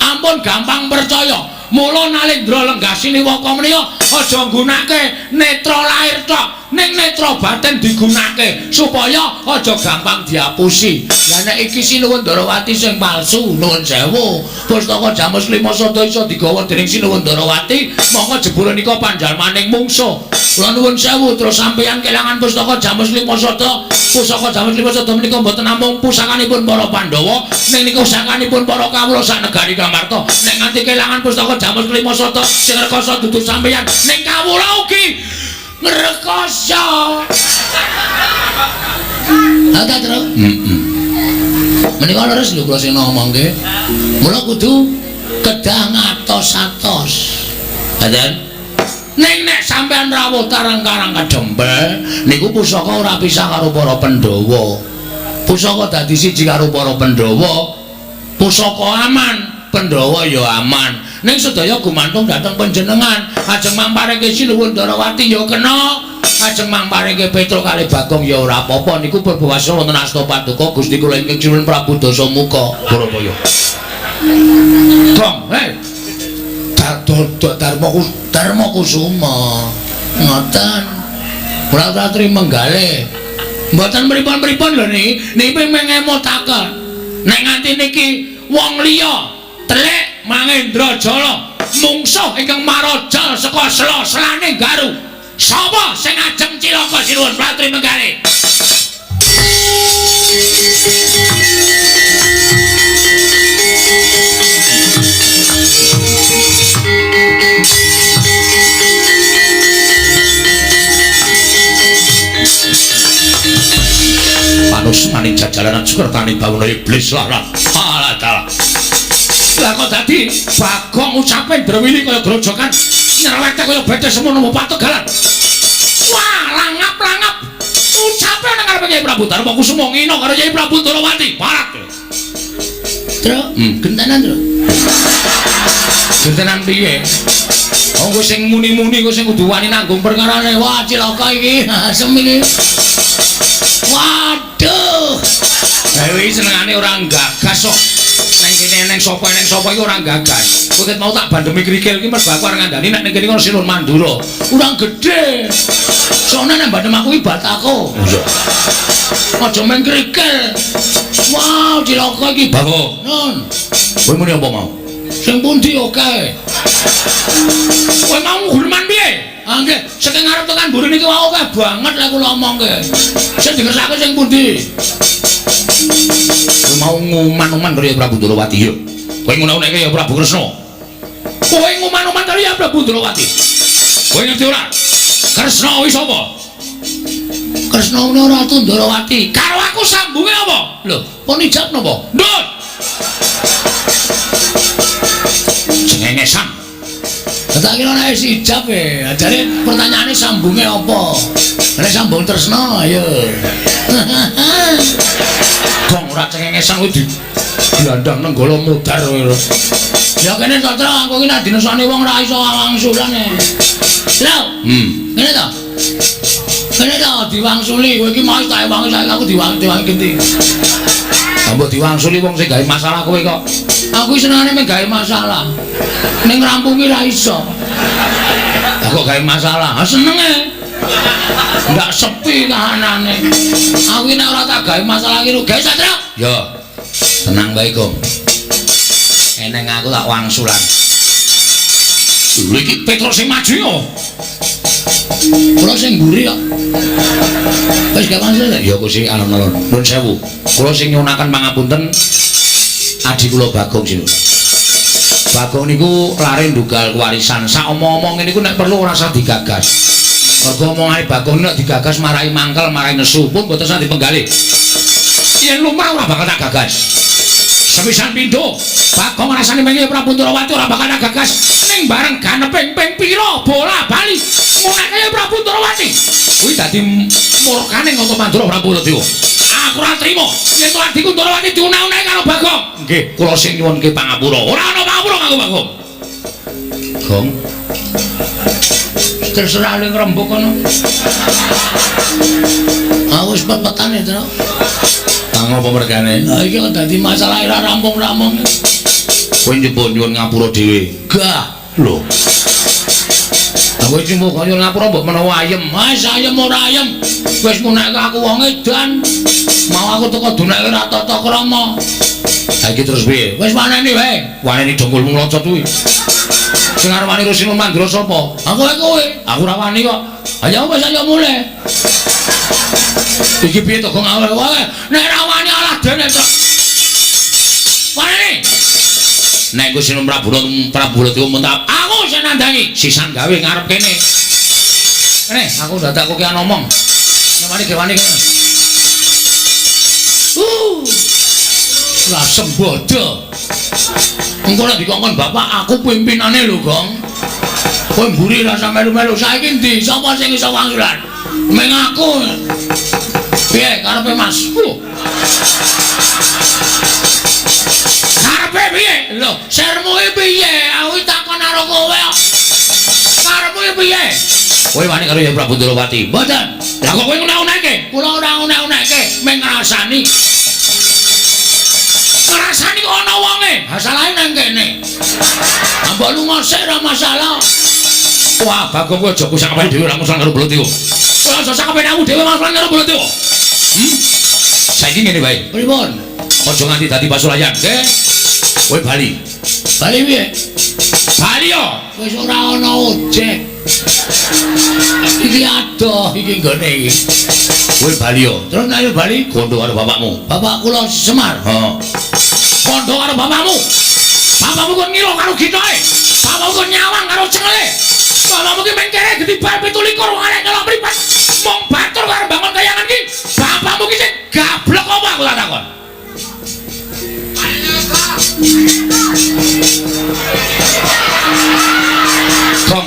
Ampun gampang percaya. Mula nalendra lenggah siniwaka menika aja nggunake netra lahir tok, ning netra batin digunake supaya aja gampang diapusi. Lah nek iki Sinuwun Ndorowati sing palsu, nuwun sewu. Pustaka Jamus Lima Sada iso digawa dening Sinuwun Ndorowati, mongko jebule nika panjalmaning mungsuh. Kula nuwun sewu terus sampeyan kelangan pustaka Jamus Lima Sada. Pusaka Jamus Lima Sada menika mboten namung pusakanipun para Pandhawa, ning niku pusakanipun para kawula sak negari Ngamarta. Nek nganti kelangan pustaka Jamus Lima Sada sing rekoso dudu sampeyan, ning kawula ugi ngrekoso. Ha ta, Tru? Heeh. Menika leres lho kula sing ngomongke. Mula kudu kedah ngatos-atos. Ngaten? Ning nek sampean rawuh tarang-karang kedempel, niku pusaka ora pisah karo para Pandhawa. Pusaka dadi siji karo para Pandhawa. Pusaka aman, Pandhawa ya aman. Ning sedaya gumantung dhateng panjenengan. Ajeng mampareke Sinuwun Ndorowati ya kena. Ajeng mampareke Petruk kalih Bagong ya ora apa-apa. Niku purba wasa wonten asta paduka Gusti kula ingkang Sinuwun Prabu Dasamuka. Barabaya. Gong, hei. Darma Kusuma. Ngoten. Kula Ratri Menggale. Mboten pripun-pripun lho niki, niki mengemutaken. Nek nganti niki wong liya telik Mangendrajala mungsuh ingkang marajal saka sela-selane Garu. Sapa sing ajeng cilaka Sinuwun Ratri Menggale? Panus maning jajalanan sukertane bawana iblis lah lah. Alah dalah. Lah kok dadi Bagong ucape ndrewili kaya grojokan nyerewete kaya bete semono pategalan. Wah, langap-langap ucape nang ngarepe Kyai Prabu Darma Kusuma ngina karo Kyai Prabu Ndorowati. Parat. Tru, gentenan tru. Gentenan piye? Oh, kowe sing muni-muni kowe sing kudu wani nanggung perkarane. Wah, cilaka iki. Asem iki. Waduh. Dewi senengane ora gagas kok. Neng kene neng sapa iki ora gagas. Kowe ket mau tak bandemi krikil iki mergo aku arep ngandani nek ning kene ono Sinun Mandura. Kurang gedhe. Soalnya nek bandem aku iki batako. Iya. Aja meng krikil. Wah, cilaka iki. Bagong. Nun. Kowe muni apa mau? Sing pundi oke. Kowe mau guneman piye? Ah nggih, saking ngarep tekan mburi niki wau akeh banget lek kula omongke. Sing dikersake sing pundi? Kowe mau nguman-uman karo Prabu Ndorowati ya. Kowe ngono-ngono ya Prabu Kresna. Kowe nguman-uman karo ya Prabu Ndorowati. Kowe ngerti ora? Kresna kuwi sapa? Kresna kuwi Ratu Ndorowati. Karo aku sambunge apa? Lho, pun ijab napa? Ndut. Cengengesan. Tak kira nek wis ijab e. Jare pertanyaane sambunge apa? Nek sambung tresna ayo. Gong ora cengengesan kuwi dilandang nenggala mudhar kowe. Ya kene to, Tru, aku iki nek dinesani wong ora iso wangsulan e. Lho. Ngene to. Kene to diwangsuli, kowe iki mau tak ewangi saiki aku diwangi genti. Mbok diwangsuli wong sing gawe masalah kowe kok. Aku senengane mung gawe masalah. Ning ngrampungi ra iso. Lah kok gawe masalah? Ha senenge. Ndak sepi kahanane. Aku nek ora tak gawe masalah iki gawe Satria. Ya. Tenang wae, Gong. Eneng aku tak wangsulan. Lho iki Petro sing maju yo. Kula sing mburi kok. Wis gak wangsul ya Gusti alon-alon. Nuwun sewu. Kula sing nyuwunaken pangapunten adi kula Bagong sing. Bagong niku lare ndugal kewarisan. Sak omong-omong niku nek perlu ora usah digagas. Mergo omongane Bagong nek digagas marai mangkel, marai nesu pun mboten usah dipenggalih. Yen lumrah ora bakal tak gagas. Sepisan pindho, Bagong rasane mengi Prabu Ndorowati ora bakal tak gagas. Ning bareng ganeping ping pira bola bali nguneke Prabu Ndorowati. Kuwi dadi murkane Ngata Mandura Prabu Dewa. Aku ora trimo yen to adhiku Ndorowati diuneh-uneh karo Bagong. Nggih, kula sing nyuwunke pangapura. Ora ana pangapura kanggo Bagong. Gong. Terserah ning rembug kono. Aku wis pet-petane, Tru. Kang apa mergane? Lah iki kok dadi masalah ora rampung-rampung. Kowe njupuk nyuwun ngapura dhewe. Gah, lho. Lah kowe njupuk nyuwun ngapura mbok menawa ayem. Wis ayem ora ayem. Wis muneke aku wong edan. Mau aku teko duneke ora tata krama. Lah iki terus piye? Wis waneni wae. Waneni dongkulmu nglocot kuwi. Sing arep wani Sinun Mandura sapa? Aku wae kowe. Aku ora wani kok. Ayo wis ayo mulih. Iki piye to kok ngawur wae? Nek ora wani alah dene to. Waneni. Nek Gusti Prabu Prabu Dewa muntah, aku sing nandangi sisan gawe ngarep kene. Kene, aku dadak kokean omong. Nyamani gewani kene. Lah sembodo. Engko nek dikongkon bapak aku pimpinane lho, Gong. Kowe mburi rasa melu-melu saiki ndi? Sapa sing iso wangsulan? Meng aku. Piye karepe Mas? Lho. Karepe piye? Lho, sermu iki piye? Aku takon karo kowe kok. Karepmu iki piye? Kowe wani karo ya Prabu Ndorowati? Mboten. Lah kok kowe ngene-ngeneke? Kula ora ngene-ngeneke, meng ngrasani. Ngrasani kok ana wonge. Ha salahe nang kene. Mbok lunga sik ora masalah. Wah, Bagong kowe aja kusak awake dhewe ora musuhan karo Baladewa. Kowe aja sak aku dhewe musuhan karo Baladewa. Saiki ngene wae. Pripun? Aja nganti dadi pasulayan, nggih. Kowe bali. Bali piye? Bali yo. Wis ora ana ojek. Iki adoh iki nggone iki. Kowe bali yo. Terus nek bali kondo karo bapakmu. Bapak kula Semar. Heeh. Kondo karo bapakmu. Bapakmu kon ngira karo gitoke. Bapakmu kon nyawang karo cengele. Bapakmu ki mengkere getibar 27 wong arek nyolong mripat. Mung batur karo bangun kayangan ki. Bapakmu ki sing gablek apa aku tak takon. Gong,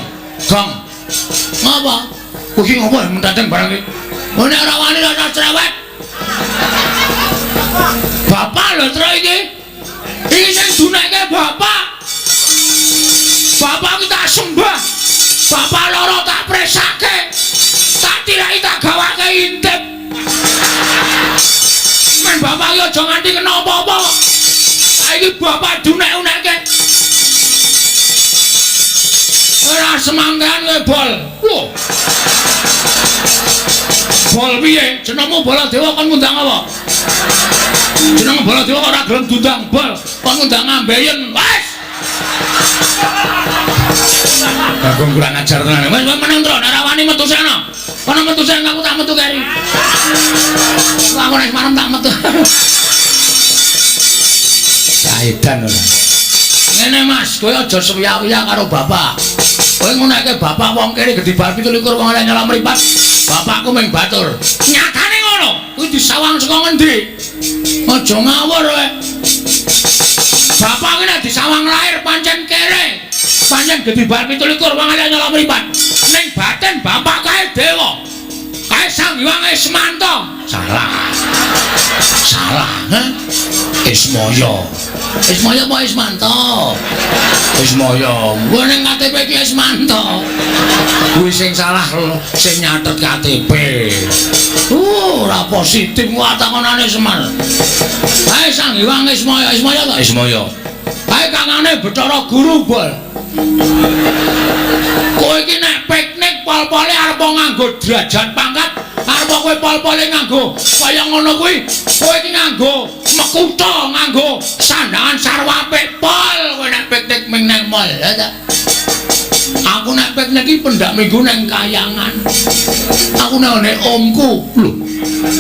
gong. Ngapa? Kowe iki ngopo mentateng barang iki? Nek ora wani ora cerewet. Bapak lho tro iki. Iki sing dunekke bapak. Bapak ki tak sembah. Bapak loro tak presake. Tak tiraki tak gawake intip. Men bapak ki aja nganti kena apa-apa. Saiki bapak dunek-unekke. Ora semangkean kowe bol. Lho. Bol piye? Jenengmu Baladewa kon ngundang apa? Jeneng Baladewa kok ora gelem diundang bol, kon ngundang ambeien. Wes. Bagong kurang ajar tenan. Wes meneng tro, nek ora wani metu sena. Kono metu sena aku tak metu keri. Aku nek marem tak metu. Saedan ora. Ngene Mas, kowe aja suwiya-wiya karo bapak. Kowe ngunekke bapak wong kene gedhe bar 27 wong elek nyolong mripat. Bapakku ming batur. Nyatane ngono. Kuwi disawang saka ngendi? Aja ngawur kowe. Bapak ki nek disawang lahir pancen kere. Pancen gedhe bar 27 wong elek nyolong mripat. Ning batin bapak kae dewa. Kae Sang Hyang Ismanto. Salah. Salah, he? Ismaya. Ismaya apa Ismanto? Ismaya. Kuwi ning KTP ki Ismanto. Kuwi sing salah sing nyatet KTP. Ora positif wae takonane Semar. Kae Sang Hyang Ismaya, Ismaya ta? Ismaya. Kae kangane Bathara Guru, Bol. Kowe iki nek piknik pol-pole arep nganggo derajat pangkat, arep kowe pol-pole nganggo kaya ngono kuwi, kowe iki nganggo mekutha, nganggo sandangan sarwa apik pol kowe nek piknik ming nang mall, ya ta? Aku nek piknik iki pendak minggu nang kayangan. Aku nek ngene omku. Lho,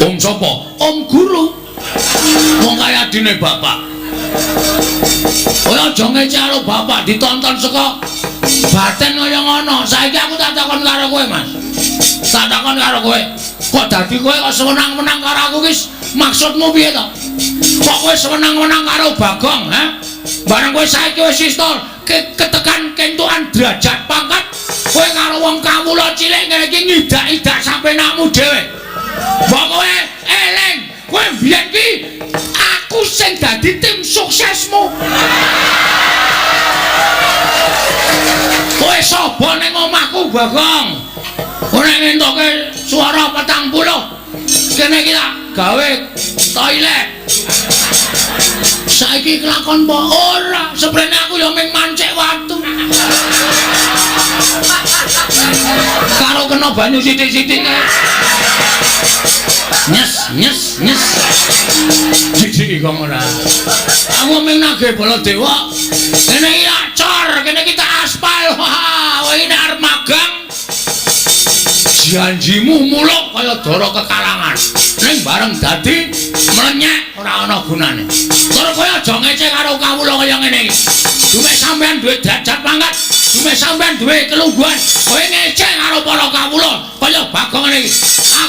om sapa? Om guru. Wong kaya adine bapak. Kowe aja ngece karo bapak ditonton saka baten kaya ngono. Saiki aku tak takon karo kowe, Mas. Tak takon karo kowe. Kok dadi kowe kok sewenang-wenang karo aku ki maksudmu piye to? Kok kowe sewenang-wenang karo Bagong, ha? Bareng kowe saiki wis iso ketekan kentukan derajat pangkat, kowe karo wong kawula cilik ngene iki ngidak-idak sampenakmu dhewe. Mbok kowe eling, kowe mbiyen ki aku sing dadi tim suksesmu. Kowe sapa ning omahku, Bagong? Kowe nek ngentoke suara 40, kene iki tak gawe toilet. Saiki kelakon apa? Ora, seprene aku ya ming mancik watu. Karo kena banyu sithik-sithik kae. Nyes, nyes, nyes. Jijik kok ora. Aku ming nagih Baladewa. Kene iki tak cor, kene iki tak aspal. Wah, kowe iki nek arep magang janjimu muluk kaya dara kekalangan. Ning bareng dadi mlenyek ora ana gunane. Tur kowe aja ngece karo kawula kaya ngene iki. Dume sampean duwe derajat pangkat, dume sampean duwe kelungguhan, kowe ngece karo para kawula kaya Bagong ngene iki.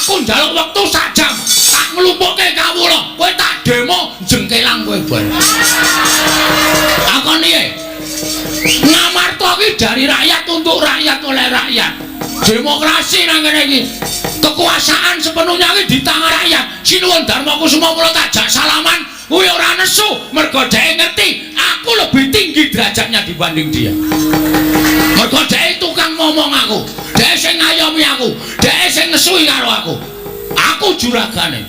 Aku njaluk wektu sak jam, tak nglumpukke kawula, kowe tak demo jengkelang kowe bar. Takon piye? Ngamarta ki dari rakyat untuk rakyat oleh rakyat. Demokrasi nang kene iki. Kekuasaan sepenuhnya iki di tangan rakyat. Sinuwun Darma Kusuma kula tak jak salaman, kuwi ora nesu mergo dhek ngerti aku lebih tinggi derajatnya dibanding dia. Mergo dhek tukang ngomong aku, dhek sing ngayomi aku, dhek sing nesui karo aku. Aku juragane.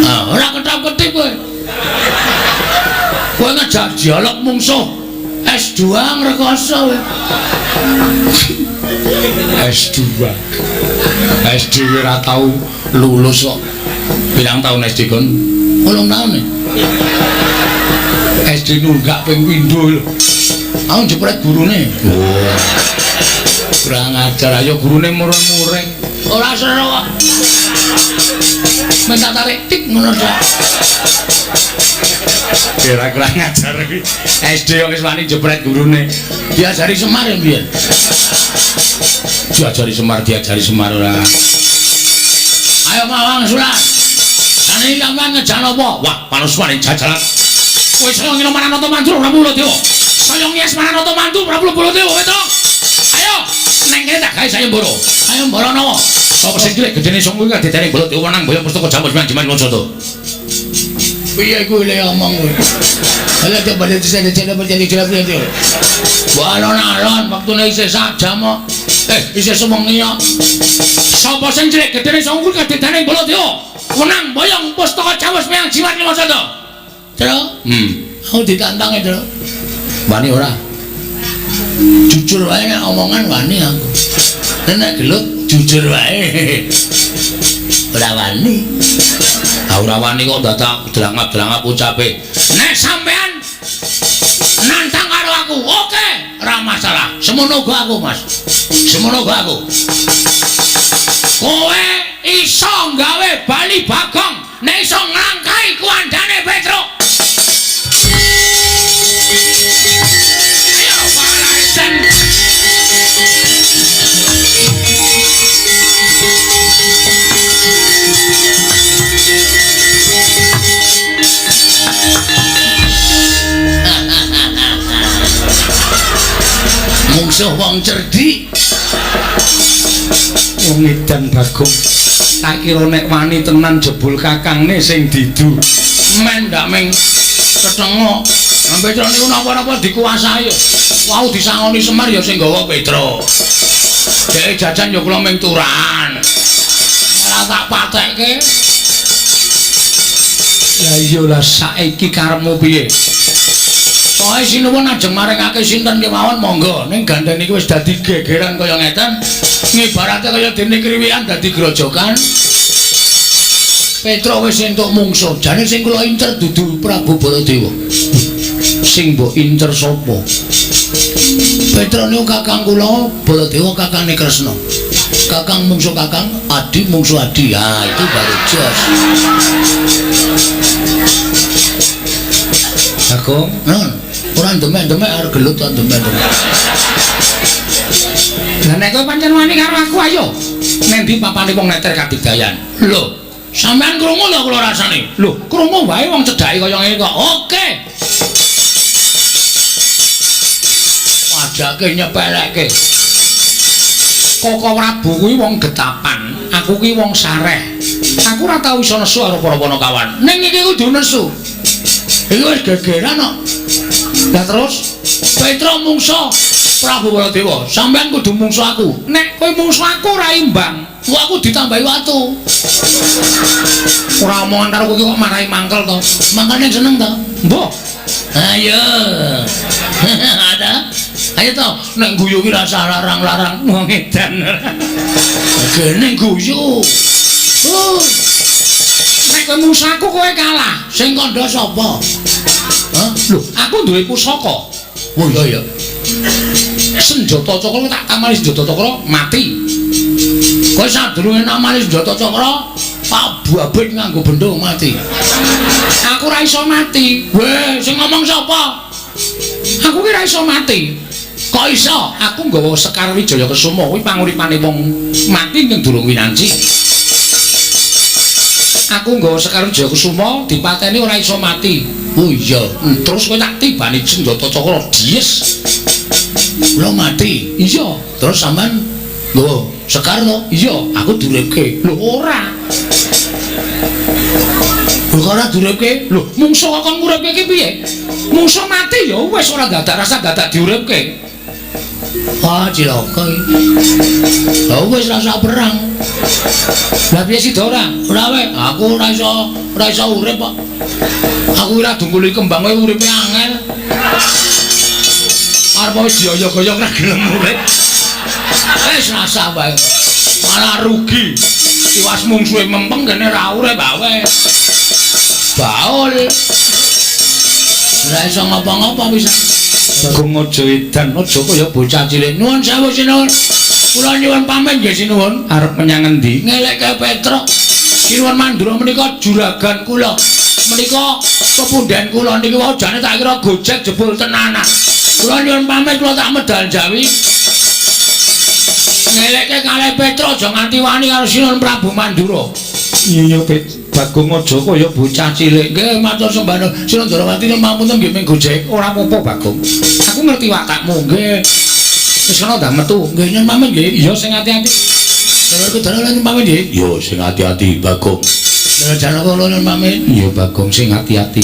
Ah, ora ketap-ketip kowe. Kowe ngejak dialog mungsuh S2 ngrekoso kowe. S2. SD ora tau lulus kok. Pirang taun SD kon? 8 taun. SD nunggak ping pindho lho. Aku jepret gurune. Oh. Kurang ajar, ayo gurune mureng-mureng. Ora seru kok. Minta tarik tik ngono tok. Kira kurang ajar kuwi. SD wis wani jepret gurune. Diajari Semar ya mbiyen. Diajari Semar, diajari Semar ora. Ayo mawang surat. Sane sampean ngejan apa? Wah, panuswane jajalan. Kowe saya ngino marang Nata Mandu Prabu Baladewa. Saya ngias marang Nata Mandu Prabu Baladewa, Petro. Ayo, neng kene tak gawe sayembara. Sayembara napa? Sapa sing cilik gedene sing kuwi kadidene Baladewa menang boyong pustaka Jamus Manjiman Mansada. Piye kuwi le omong kuwi? Ala coba dicene. Wah, alon-alon wektune isih sak jam kok. Isih sewengi kok. Sapa sing cilik gedene sing kuwi kadidene Baladewa menang boyong pustaka Jamus Manjiman Mansada. Tro? Aku ditantang e, Tro. Wani ora? Jujur wae nek omongan wani aku. Nek gelut jujur wae. Ora wani. Ah ora wani kok dadak drangap-drangap ucape. Nek sampean nantang karo aku, oke, ora masalah. Semono uga aku, Mas. Semono uga aku. Kowe iso gawe bali bagong nek iso nglangkai kuandane Petruk. Ayo balasan. Mungsuh wong cerdik. Wong edan Bagong. Tak kira nek wani tenan jebul kakangne sing didu. Men ndak ming ketengok. Petro niku napa-napa dikuasai. Wau disangoni Semar ya sing gawa Petro. Dhek jajan ya kula ming turan. Malah tak patekke. Lah iya lah saiki karepmu piye? Pokoke sinuwun ajeng maringake sinten kemawon monggo. Ning gandeng iki wis dadi gegeran kaya ngeten. Ngibarate kaya dene kriwikan dadi grojokan. Petro wis entuk mungsuh. Jane sing kula incer dudu Prabu Baladewa. Sing mbok incer sapa? Petro niku kakang kula, Baladewa kakangne Kresna. Kakang mungsuh kakang, adi mungsuh adi. Ha, itu baru jos. Bagong, nun, ora demek-demek arep gelut ta demek-demek. Lah nek kowe pancen wani karo aku ayo. Neng ndi papane wong neter kadigdayan? Lho, sampean krungu lho kula rasane. Lho, krungu wae wong cedhake kaya ngene kok. Oke. Wajake nyepelekke. Koko Prabu kuwi wong getapan, aku kuwi wong sareh. Aku ora tau iso nesu karo para panakawan. Ning iki kudu nesu. Iki wis gegeran kok. Lah terus Petro mungsuh Prabu Baladewa, sampean kudu mungsuh aku. Nek kowe mungsuh aku ora imbang. Wah, aku ditambahi watu. Ora omongan karo kowe kok marahi mangkel to. Mangkane seneng to? Mbah. Ayo. Ada. Ayo to, nek guyu ki rasa larang-larang wong edan. Gene guyu. Oh. Nek kowe mungsuh aku kowe kalah. Sing kandha sapa? Hah? Lho, aku duwe pusaka. Oh iya ya. Senjata cakra tak tamani senjata cakra mati. Kowe sadurunge namani senjata cakra, Pak Babit nganggo bendho mati. Aku ora iso mati. Weh, sing ngomong sapa? Aku ki ora iso mati. Kok iso? Aku nggawa Sekar Wijaya Kesuma kuwi panguripane wong mati ning durung winanci. Aku nggawa Sekar Wijaya Kesuma dipateni ora iso mati. Oh iya. Terus kowe tak tibani senjata cakra dies. Kula mati. Iya. Terus sampean nggawa Sekar to? Iya, aku duripke. Lho ora. Lho kok ora duripke? Lho, mungsuh kok kon nguripke ki piye? Mungsuh mati ya wis ora dadak rasa dadak diuripke. Wah, cilaka iki. Lah wis rasa perang. Lah piye sida ora? Ora weh, aku ora iso urip kok. Aku ora dungkuli kembang kowe uripe angel. Arep wis dioyok-oyok ora gelem urip. Wis rasah wae. Malah rugi. Tiwas mungsuhe mempeng kene ra urip awe. Baul. Ora iso ngapa-ngapa pisan. Bagong aja edan, aja kaya bocah cilik. Nuwun sewu sinuwun. Kula nyuwun pamit nggih sinuwun. Arep menyang endi? Ngelekke Petruk. Sinuwun Mandura menika juragan kula. Menika pepundhen kula niki wau jane tak kira gojek jebul tenanan. Kula nyuwun pamit kula tak medal Jawi. Ngelekke kalih Petruk aja nganti wani karo Sinuwun Prabu Mandura. Iya Bagong aja kaya bocah cilik. Nggih matur sembah nuwun. Sinuwun Ndorowati nyuwun pamunten nggih ming gojek. Ora apa-apa Bagong. Aku ngerti watakmu. Nggih. Wis ana ndak metu. Nggih nyuwun pamit nggih. Iya sing ati-ati. Ndoro Kudara nyuwun pamit nggih. Yo sing ati-ati Bagong. Ndoro Janaka nyuwun pamit. Iya Bagong sing ati-ati.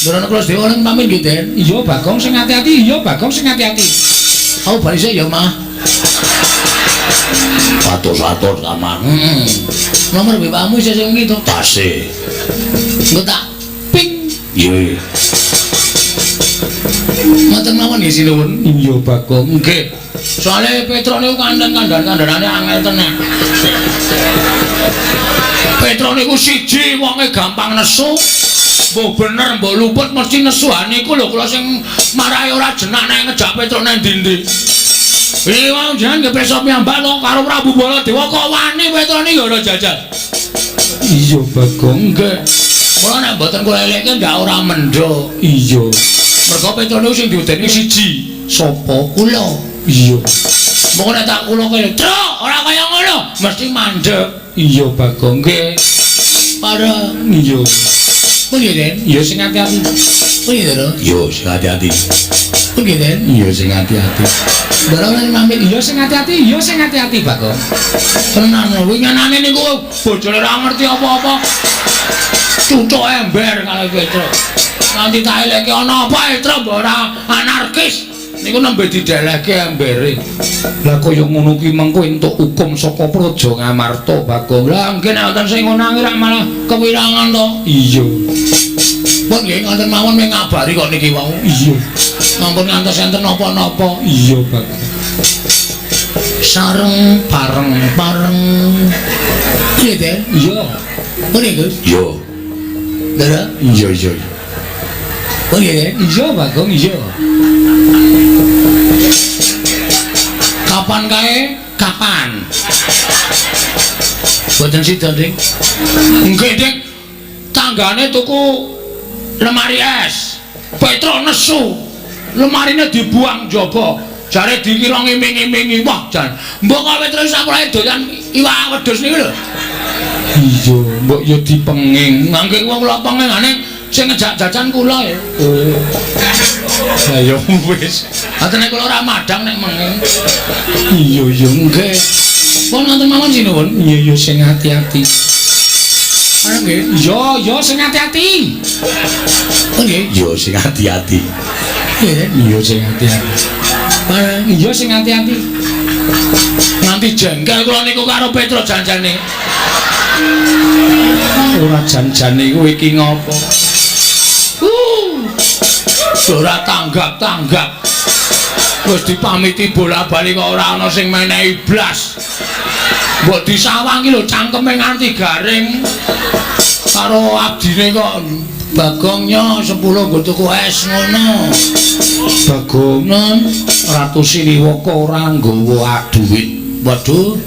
Ndoro Kula Dewa nyuwun pamit nggih, Den. Iya Bagong sing ati-ati. Iya Bagong sing ati-ati. Aku bali sik ya, Mah. Atur-atur sama. Nomor WA-mu isih sing iki to? Tasih. Engko tak ping. Iya. Ngoten mawon nggih sinuwun. Iya Bagong. Nggih. Soale Petruk niku kanten kandhan-kandhanane angel tenan. Petruk niku siji wonge gampang nesu. Mbok bener mbok luput mesti nesu. Ha niku lho kula sing marahi ora jenak nek ngejak Petruk nang ndi-ndi. Iki wong jenengan nggih pirsa piyambak to karo Prabu Baladewa kok wani Petruk niki ora jajal. Iya Bagong. Nggih. Kula nek mboten kula elekke ndak ora mendho. Iya. Mergo Petruk niku sing diudeni siji. Sapa? Kula. Iya. Moko nek tak kula kaya, "Truk, ora kaya ngono." Mesti mandek. Iya Bagong. Nggih. Para iya. Pundi, Den? Iya sing ati-ati. Pundi, Ndoro? Yo sing ati-ati. Pundi, Den? Iya sing ati-ati. Ndoro lan pamit. Iya sing ati-ati, iya sing ati-ati Bagong. Tenan winginane niku bojone ora ngerti apa-apa. Cucuk ember kalih Petruk. Nanti tak eleke ana apa Petruk mbok ora anarkis. Niku nembe didelehke embere. Lah kaya ngono ki mengko entuk hukum saka Praja Ngamarta Bagong. Lah nggih nek wonten sing ngono rak malah kewirangan to. Iya. Pun nggih ngoten mawon mung ngabari kok niki wau. Iya. Ampun ngantos enten napa-napa. Iya Bagong. Sareng bareng bareng. Piye, Den? Iya. Pundi, Gus? Yo. Ndara? Iya iya. Pundi, Den? Iya Bagong, iya. Kapan kae? Kapan? Boten sida, Dik. Nggih, Dik. Tanggane tuku lemari es. Petruk nesu. Lemarine dibuang njaba. Jare dikira ngiming-imingi. Wah, jan. Mbok kok Petruk sakulahe doyan iwak wedhus niku lho. Iya, mbok ya dipenging. Mangke wong kula pengingane sing ngejak jajan kula ya. Oh. Lah ya wis. Atene kula ora madhang nek menging. Iya iya nggih. Pun ngoten mawon sinuwun. Iya iya sing ati-ati. Ana nggih. Iya iya sing ati-ati. Nggih. Yo sing ati-ati. Nggih. Iya sing ati-ati. Bareng iya sing ati-ati. Nganti jengkel kula niku karo Petruk janjane. Ora janjane kowe iki ngopo? Ora tanggap-tanggap. Wis dipamiti bola-bali kok ora ana sing menehi blas. Mbok disawangi lho cangkeme nganti garing. Karo abdine kok Bagongnya 10 nggo tuku es ngono. Bagong non Ratu Siliwaka ora nggawa dhuwit. Waduh.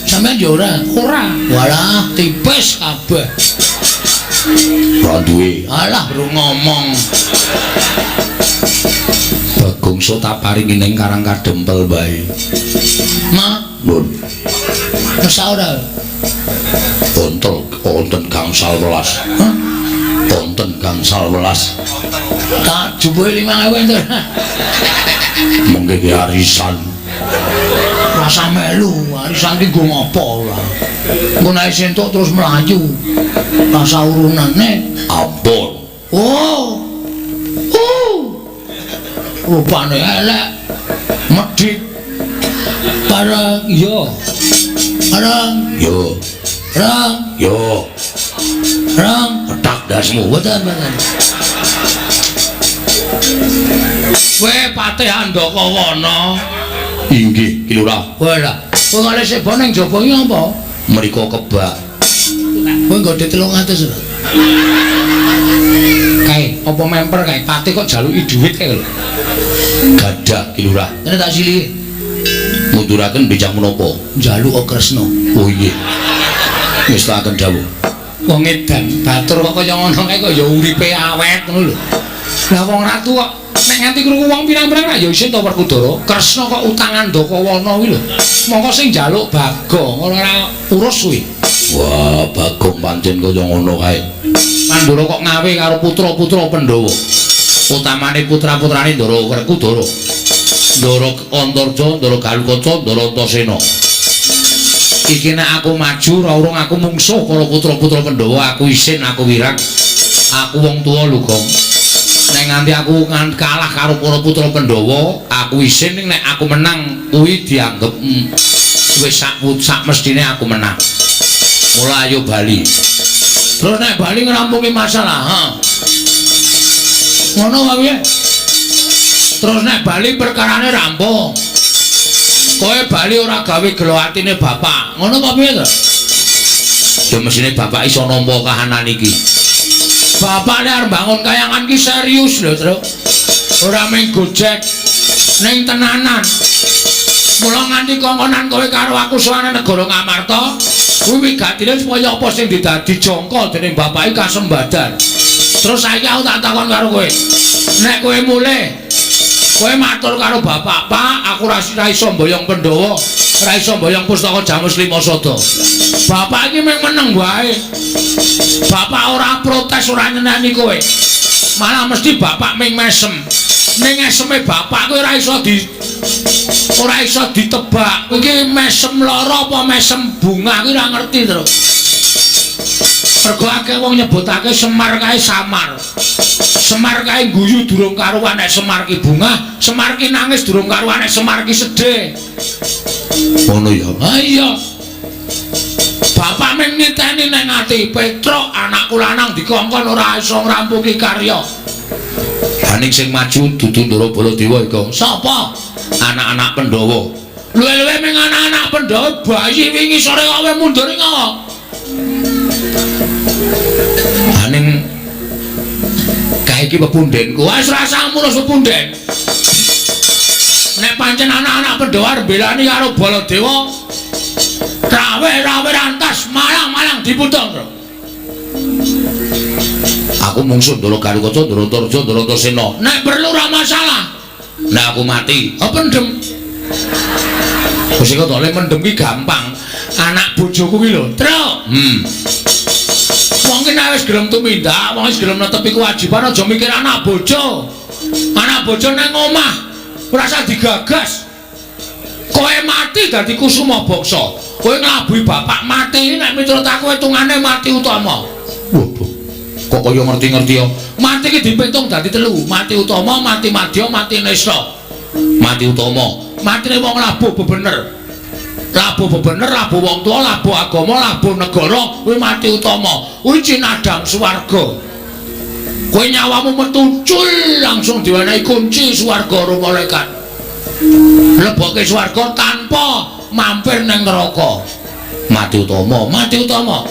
Sampeyan yo ora? Ora. Walah, tipis kabeh. Ora duwe. Alah, ru ngomong. Bagong so tak paringi ning Karang Kadempel wae. Ma, Nun. Masa ora? Ontel, wonten gangsal welas. Hah? Wonten gangsal welas. Tak jupuke 5.000 enten. Mengke ki arisan. Rasa melu, arisan ki nggo ngopo ora? Engko nek entuk terus mlayu. Rasa urunane ampun. Oh. Oh. Rupane elek. Medhit. Bareng iya. Bareng yo. Bareng yo. Rong, tak dasmu boten boten. Kowe Patih Andakawana. Inggih, Ki Lurah. Kowe lah. Kowe kale sebo ning jaba iki apa? Mriko kebak. Kowe nggone 300 lho. Kae, apa memper kae? Patih kok jaluki dhuwit kae lho. Gadah Ki Lurah. Kene tak silihi. Munduraken bijak menapa? Njaluk Kresna. Oh iya. Ngestakaken dawuh. Wong edan batur kok kaya ngono kae kok ya uripe awet ngono lho. Lah wong ratu kok nek nganti krungu wong pirang-pirang ra ya isin to Werkudara. Kresna kok utang Andakawana kuwi lho. Mongko sing njaluk Bagong ora urus kuwi. Wah, Bagong pancen kaya ngono kae. Mandura kok ngawe karo putra-putra Pandhawa. Utamane putra-putrane Ndara Werkudara. Ndara Antarja, Ndara Galukaca, Ndara Antasena. Iki nek aku maju ora urung aku mungsuh karo putra-putra Pandhawa, aku isin, aku wirang. Aku wong tuwa lho, Gong. Nek nganti aku kalah karo para putra Pandhawa, aku isin, ning nek aku menang kuwi dianggep wis sak mestine aku menang. Mula ayo bali. Terus nek bali ngrampungi masalah, ha. Ngono wae piye? Terus nek bali perkarane rampung. Kowe bali ora gawe gelo atine bapak. Ngono apa piye to? Ya mesine bapak iso nampa kahanan iki. Bapak nek arep bangun kayangan ki serius lho, Truk. Ora mung gojek ning tenanan. Mula nganti kongkonan kowe karo aku sowane negara Ngamarta, kuwi wigatine supaya apa sing didadi jangka dening bapak iki kasembadan. Terus saiki aku tak takon karo kowe. Nek kowe mulih, kowe matur karo bapak, "Pak, aku ora iso mboyong Pandhawa, ora iso mboyong pustaka Jamus Lima Sada." Bapak iki mung meneng wae. Bapak ora protes, ora nyeneni kowe. Malah mesti bapak mung mesem. Ning eseme bapak kowe ora iso ditebak. Kowe iki mesem lara apa mesem bunga kuwi ora ngerti, Truk. Mergo akeh wong nyebutake Semar kae samar. Semar kae guyu durung karuan nek Semar ki bungah, Semar ki nangis durung karuan nek Semar ki sedih. Ngono ya. Ha iya. Bapak mung niteni nang ati, Petruk anakku lanang dikongkon ora iso ngrampungi karya. Haning sing maju dudu Ndara Baladewa iku. Sapa? Anak-anak Pandhawa. Luwe-luwe ming anak-anak Pandhawa bayi wingi sore kowe mundur ngopo? Haning kae iki pepundhenku. Wis ora usah ngurus pepunden. Nek pancen anak-anak Pandhawa arep belani karo Baladewa, rawe-rawe rantas malang-malang diputung, Bro. Aku mungsuh Ndara Garukaca, Ndara Antarja, Ndara Antasena. Nek perlu ora masalah. Nek aku mati, apa pendem? Wis kok le mendem ki gampang. Anak bojoku ki lho, Truk. Wong ki nek wis gelem tumindak, wong wis gelem netepi kewajiban aja mikir anak bojo. Anak bojo nang omah ora usah digagas. Kowe mati dadi kusuma bangsa. Kowe nglabuhi bapak mati nek miturut aku hitungane mati utama. Waduh. Kok kaya ngerti-ngerti ya? Mati ki dipitung dadi telu, mati utama, mati madya, mati nista. Mati utama, matine wong labuh bebener. Labuh bebener, labuh wong tua, labuh agama, labuh negara, kuwi mati utama. Kuwi cinadang swarga. Kowe nyawamu metu cul langsung diwenehi kunci swarga karo malaikat. Mleboke swarga tanpa mampir ning neraka. Mati utama, mati utama.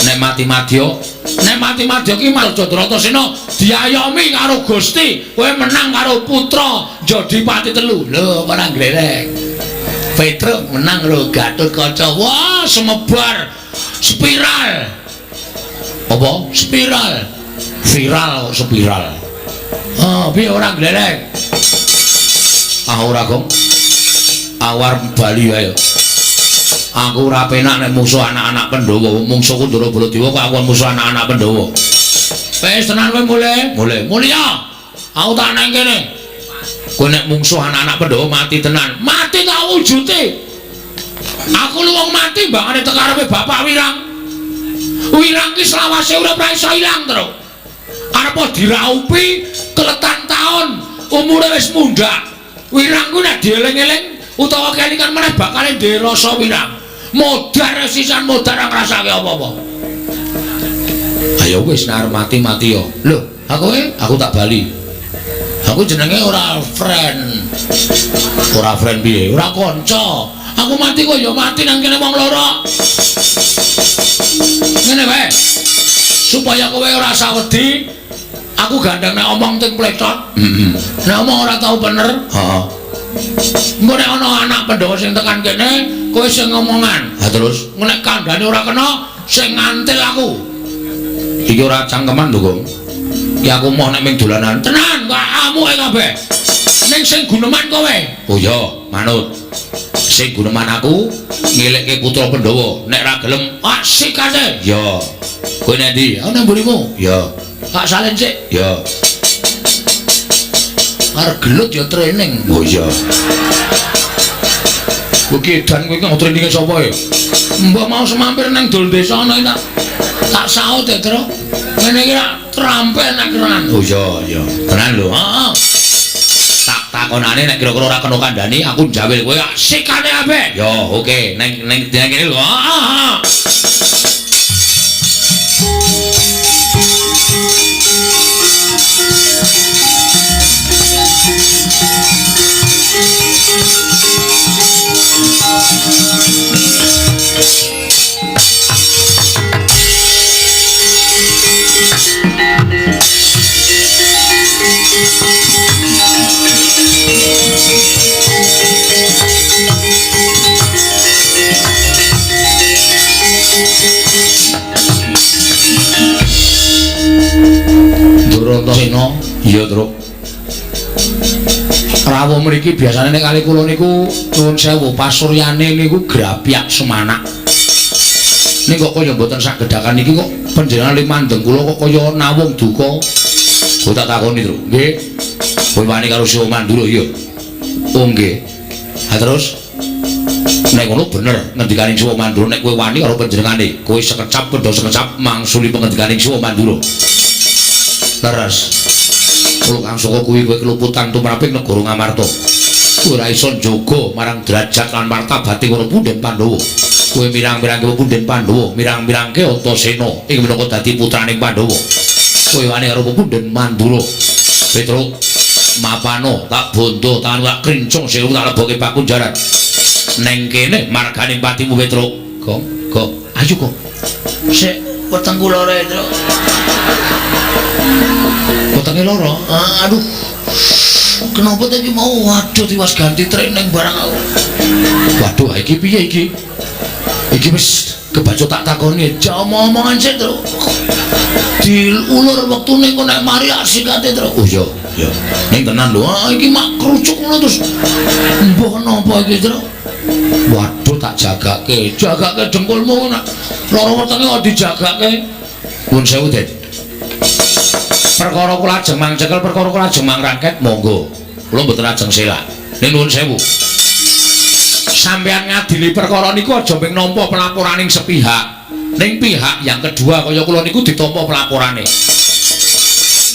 Nek mati madya, nek mati madya ki Marjadratasena diayomi karo Gusti, kowe menang karo putra Jodipati telu. Lho, ora glerek. Petruk menang karo Gatotkaca. Wah, semebar spiral. Apa? Spiral. Viral spiral. Oh, piye ora glerek? Ah ora, Gong. Awar bali wae. Aku ora penak nek musuh anak-anak Pandhawa. Mungsuhku Ndara Baladewa kok aku musuh anak-anak Pandhawa. Wis tenan kowe mulih. Mulih. Mulih. Aku tak nang kene. Kowe nek mungsuh anak-anak Pandhawa mati tenan. Mati tak wujude. Aku lu wong mati mbangane teko arepe bapak Wirang. Wirang ki selawase urip ora iso ilang, Truk. Arep diraupi keletan taun, umure wis mundhak. Wirang ku nek dieling-eling utawa kelingan meneh bakale ndek rasa wirang. Modar sisan modar ora ngrasake apa-apa. Ayo wis nek arep mati-mati yo. Lho, aku tak bali. Aku jenenge ora friend. Ora friend piye? Ora kanca. Aku mati kok ya mati nang kene wong loro. Ngene wae. Supaya kowe ora usah wedi, aku gandeng nek omong ting plecot. Heeh. Nek omong ora tau bener. Heeh. Engko nek ana anak Pandhawa sing tekan kene, kowe sing ngomongan. Ha terus, nek kandhane ora kena, sing ngantil aku. Iki ora cangkeman lho, Gong. Ki aku moh nek ming dolanan. Tenan, kok amuke kabeh. Ning sing guneman kowe. Oh iya, manut. Sing guneman aku ngelekke putra Pandhawa. Nek ra gelem, asik ase. Ya. Kowe nek ndi? Aku nang mburimu. Ya. Tak salin sik. Ya. Arep gelut ya training. Oh iya. Kowe ki edan kowe iki traininge sapa e? Mbok mau semampir nang dol desa ana iki tak saut ya, Tru. Ngene iki rak terampil nek keran. Oh iya, iya. Tenan lho. Heeh. Tak takonane nek kira-kira ora kena kandhani, aku njawil kowe sikane kabeh. Ya, oke. Neng neng kene lho. Heeh. Durantasena, iya, Truk. Rawuh mriki biasane nek kali kula niku nuwun sewu pasuryane niku grapyak semanak. Ning kok kaya mboten sagedakan iki kok panjenengan limandeng kula kok kaya nawung duka. Kok tak takoni, Truk. Nggih. Kowe wani karo Siwa Mandura iya. Oh nggih. Ha terus nek ngono bener ngendikaning Siwa Mandura nek kowe wani karo panjenengane, kowe sekecap pendha sekecap mangsuli pengendikaning Siwa Mandura. Leres. Kula kang saka kuwi kowe keluputan tumraping negara Ngamarta. Kowe ora iso njaga marang derajat lan martabate para punden Pandhawa. Kowe mirang-mirangke punden Pandhawa, mirang-mirangke Antasena ing minangka dadi putraning Pandhawa. Kowe wani karo punden Mandura. Petruk mapano tak bondo tangan tak krincung sewu tak leboke pakunjaran. Neng kene marganing patimu Petruk. Gong, gong. Ayo kok. Sik wetengku lara, Truk. Wetenge lara. Aduh. Kenapa tadi mau? Waduh, tiwas ganti training barang aku. Waduh, iki piye iki? Iki wis kebaca tak takoni. Jak omong-omongan sik, Truk. Diulur wektune kok nek mari asikate, Truk. Oh iya, iya. Ning tenan lho. Ah, iki mak kerucuk ngono terus. Mbah napa iki, Truk? Waduh, tak jagake. Jagake dengkulmu nek lara wetenge kok dijagake. Nuwun sewu, Den. Perkara kula ajeng mangcekel, perkara kula ajeng mangrangket, monggo. Kula mboten ajeng selak. Ning nuwun sewu. Sampeyan ngadili perkara niku aja mung nampa pelaporaning sepihak. Ning pihak yang kedua kaya kula niku ditampa pelaporane.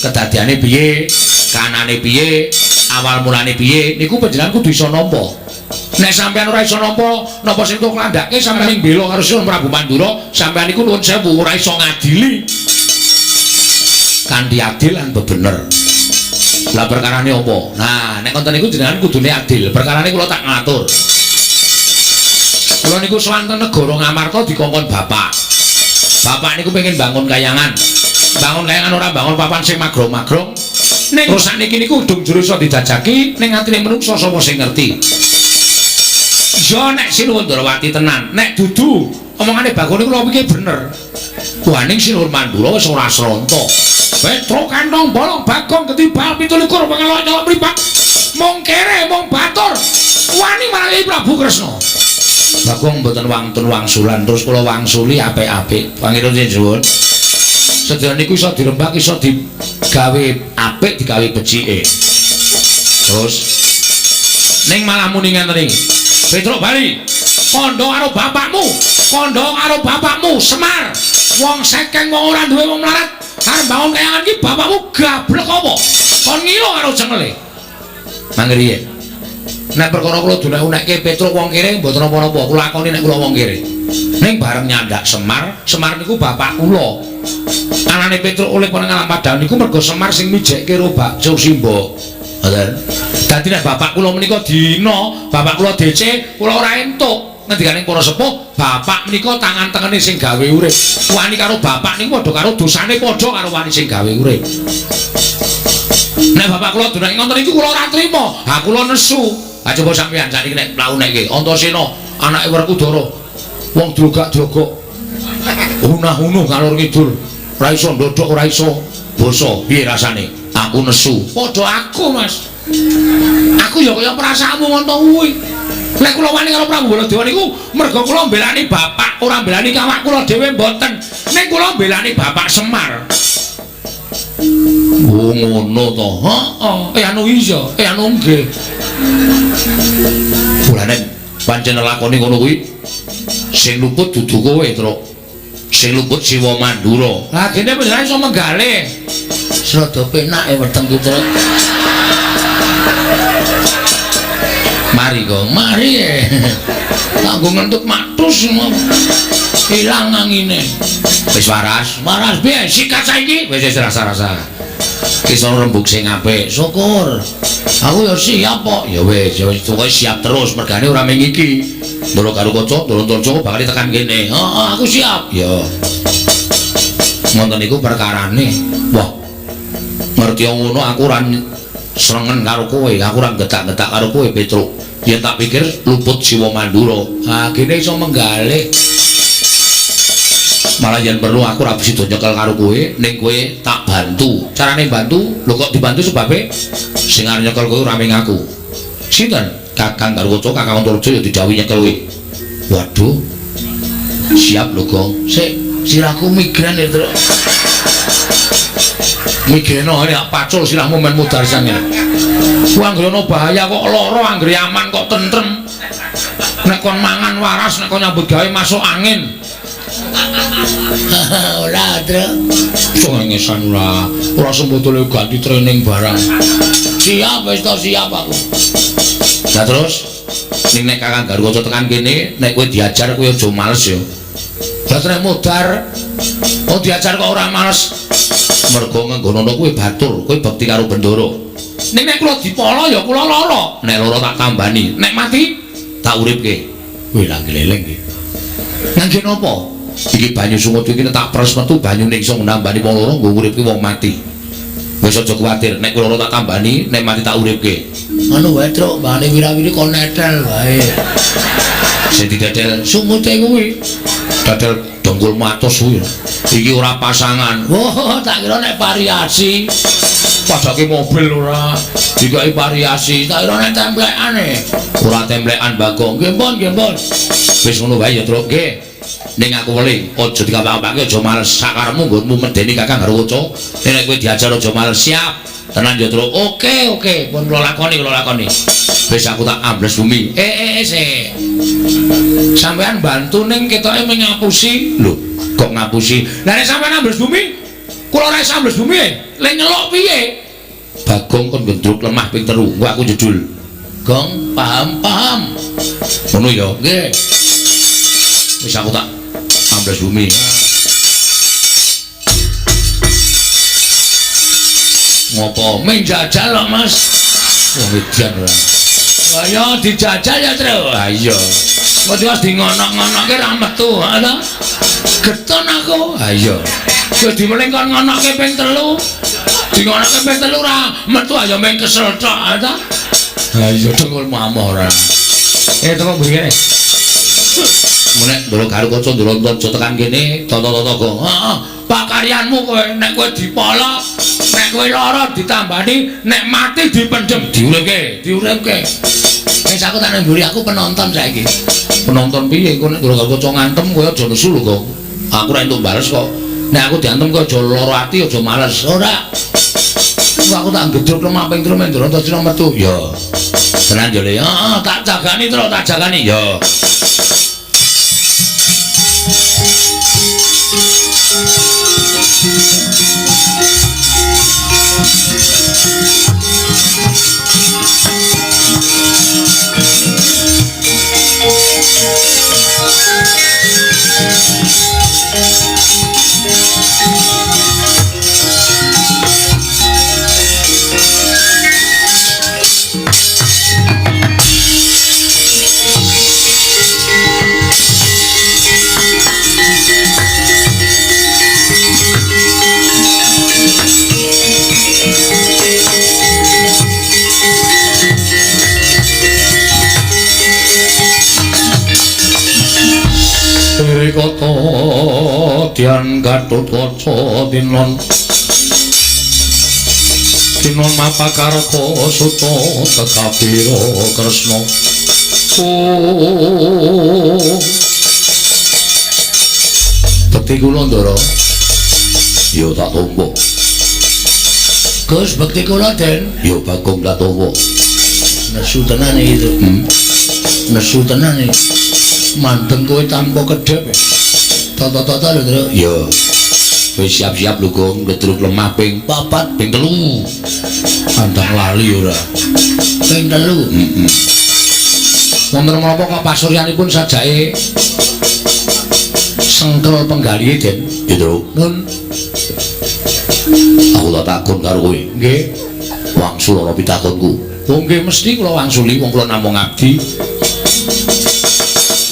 Kedadiane piye, kanane piye, awal mulane piye, niku panjenengan kudu iso nampa. Nek sampeyan ora iso nampa, napa sing tok landhake sampeyan ing bela karo Sinuwun Prabu Mandura, sampeyan niku nuwun sewu ora iso ngadili. Kanthi adil lan bebener. Lah perkarane apa? Nah, nek konten niku jenengan kudune adil. Perkarane kula tak ngatur. Kula niku sowan teng negara Ngamarta dikongkon bapak. Bapak niku pengen bangun kayangan. Bangun kayangan ora bangun papan sing magrong-magrong. Ning sakniki niku udung jero iso dijajaki ning atine menungsa sapa sing ngerti. Ya nek Sinuwun Ndrawati tenan, nek dudu omongane Bagong niku kula pikir bener. Wah ning Sinuwun Mandura wis ora sronta. Petruk kantong bolong Bagong ketibal 27 pengelok nyolok mripat. Mung kere mung batur. Wani marang Prabu Kresna. Bagong mboten wantun wangsulan terus kula wangsuli apik-apik. Pangeran nyuwun. Sedaya niku iso dirembak iso digawe apik digawe becike. Terus ning malah muni ngenten iki. Petruk bali. Kandha karo bapakmu, kandha karo bapakmu Semar. Wong sekeng wong ora duwe wong melarat. Arep bangun kayangan iki bapakmu gablek apa? Kon ngilo karo cengele. Mangriye. Nek perkara kula dunek-unekke Petruk wong kere mboten napa-napa, kula lakoni nek kula wong kere. Ning bareng nyandak Semar, Semar niku bapak kula. Anane Petruk oleh nang alam padang niku mergo Semar sing mijekke karo Bakso Simbo. Ngoten. Dadi nek bapak kula menika dina, bapak kula DC, kula ora entuk. Ngendikane para sepuh, bapak menika tangan tengene sing gawe urip. Wani karo bapak niku padha karo dosane padha karo wani sing gawe urip. Nek bapak kula dunake ngoten niku kula ora trima. Ha kula nesu. Ha coba sampeyan sakniki nek mlaku-nekke Antasena anake Werkudara. Wong drogak-drogok. Hunah-hunuh ngalor ngidul. Ora iso ndodhok, ora iso basa. Piye rasane? Aku nesu. Padha aku, Mas. Aku ya kaya perasaanmu ngono kuwi. Nek kula wani karo Prabu Baladewa niku mergo kula mbelani bapak, ora mbelani kawak kula dhewe mboten. Nek kula mbelani bapak Semar. Oh ngono to. Heeh, anu iya, anu nggih. Mulane pancen lakone ngono kuwi sing luput dudu kowe, Truk. Sing luput Siwa Mandura. Lah kene panjenengan iso menggalih. Rada penak e wetengku, Truk. Mari kok, mari. Kanggo ngentut matus ilang angine. Wis waras, waras piye sikat saiki? Wis wis rasa-rasa. Ki sono rembug sing apik. Syukur. Aku ya siap kok. Ya wis, ya wis pokoke siap terus mergane ora mung iki. Ndoro karo kaca, ndoro kanca bakal tekan kene. Heeh, aku siap. Ya. Ngoten niku perkarane. Wah. Ngerti ngono aku ora srengen karo kowe, aku ora getak-getak karo kowe, Petruk. Yen tak pikir luput Siwa Mandura. Ha, kene iso menggalih. Malah yen perlu aku ora bisa nyekel karo kowe, ning kowe tak bantu. Carane bantu, lho kok dibantu sebabe sing arep nyekel kowe ora mung aku. Sinten? Kakang Garwaca, Kakang Antareja ya didhawuhi nyekel kowe. Waduh. Siap lho, Gong. Sik, sirahku migren ya, Truk. Migreno nek pacul sirahmu men mudhar sangene. Ku anggere ana bahaya kok lara, anggere aman kok tentrem. Nek kon mangan waras, nek kon nyambut gawe masuk angin. Ora, Truk. Cengengesan ora. Ora sembotole ganti training barang. Siap wis to, siap aku. Lah terus ning nek Kakang Garwaca tekan kene, nek kowe diajar kowe aja males ya. Lah trek mudhar. Oh diajar kok ora males. Mergo ngenggonono kowe batur, kowe bekti karo Bendara. Ning nek kula dipala ya kula lara. Nek lara tak tambani, nek mati tak uripke. Wih lah gleleng iki. Ngangge napa? Iki banyu sungut iki tak pres metu banyune iso nambani wong loro nggo uripke wong mati. Wis aja kuwatir, nek kula tak tambani, nek mati tak uripke. Anu wae, Truk, mbane wira-wiri kon netel wae. Sing didedel sungute kuwi. Dadel dengkul matos kuwi. Iki ora pasangan. Oh, tak kira nek variasi. Padake mobil ora dikai variasi. Tak kira nek templekane. Ora templekan, Bagong. Nggih pun, nggih pun. Wis ngono wae ya, Truk. Nggih. Ning aku weling, aja dikapake, aja males. Sakarepmu nggonmu medeni Kakang Garwaca. Nek kowe diajar aja males. Siap. Tenan ya, Truk. Oke, oke, pun kula lakoni, kula lakoni. Wis aku tak ambles bumi. Sik. Sampeyan bantu ning ketoke mung ngapusi. Lho, kok ngapusi? Lah nek sampeyan ambles bumi, kula ora iso ambles bumi. Le nyeluk piye? Bagong kon gendruk lemah ping 3, engko aku jedul. Gong, paham, paham. Ngono ya? Nggih. Wis aku tak ambles bumi. Ngopo? Ming jajal kok, Mas. Wong edan ora. Lah ya dijajal ya, Truk. Ha iya. Kok wis di ngonok-ngonokke ra metu, ha ta? Getun aku. Ha iya. Wis dimeling kon ngonokke ping 3. Di ngonokke ping 3 ora metu ya ming kesel tok, ha ta? Ha iya dengkul mamoh ora. Teko mburi kene. Nek ndoro Garwaca ndoro Antareja tekan kene, tata-tata gong. Heeh, pakaryanmu kowe nek kowe dipolok, nek kowe lara ditambani, nek mati dipendhem, diuripke, diuripke. Wis aku tak nang mburi, aku penonton saiki. Penonton piye engko nek ndoro Garwaca ngantem kowe aja nesu lho, Gong. Aku ora entuk bales kok. Nek aku diantem kowe aja lara ati, aja males. Ora. Aku tak gedruk lemah ping 3 ndoro Antasena metu. Ya. Tenan yo, Le. Heeh, tak jagani, Truk, tak jagani. Ya. Srikata Dian Gatotkaca tinon tinon mapakarka suta tekabira Kresna. Oh, bekti kula Ndara. Ya tak tampa. Gus, bekti kula Den. Ya Bagong tak tampa. Nesu tenan iki. Nesu tenan iki. Mandeng kowe tanpa kedhep. Tata-tata lho, Truk. Ya. Wis siap-siap lho, Gong, gedruk lemah ping 4, ping 3. Andang lali ora. Ping 3. Heeh. Wonten menapa kok pasuryanipun sajake sengkel penggalihe, Den? Ya, Truk. Nun. Aku tak takon karo kowe. Nggih. Wangsul ana pitakonku. Oh nggih mesti kula wangsuli wong kula namung ngabdi.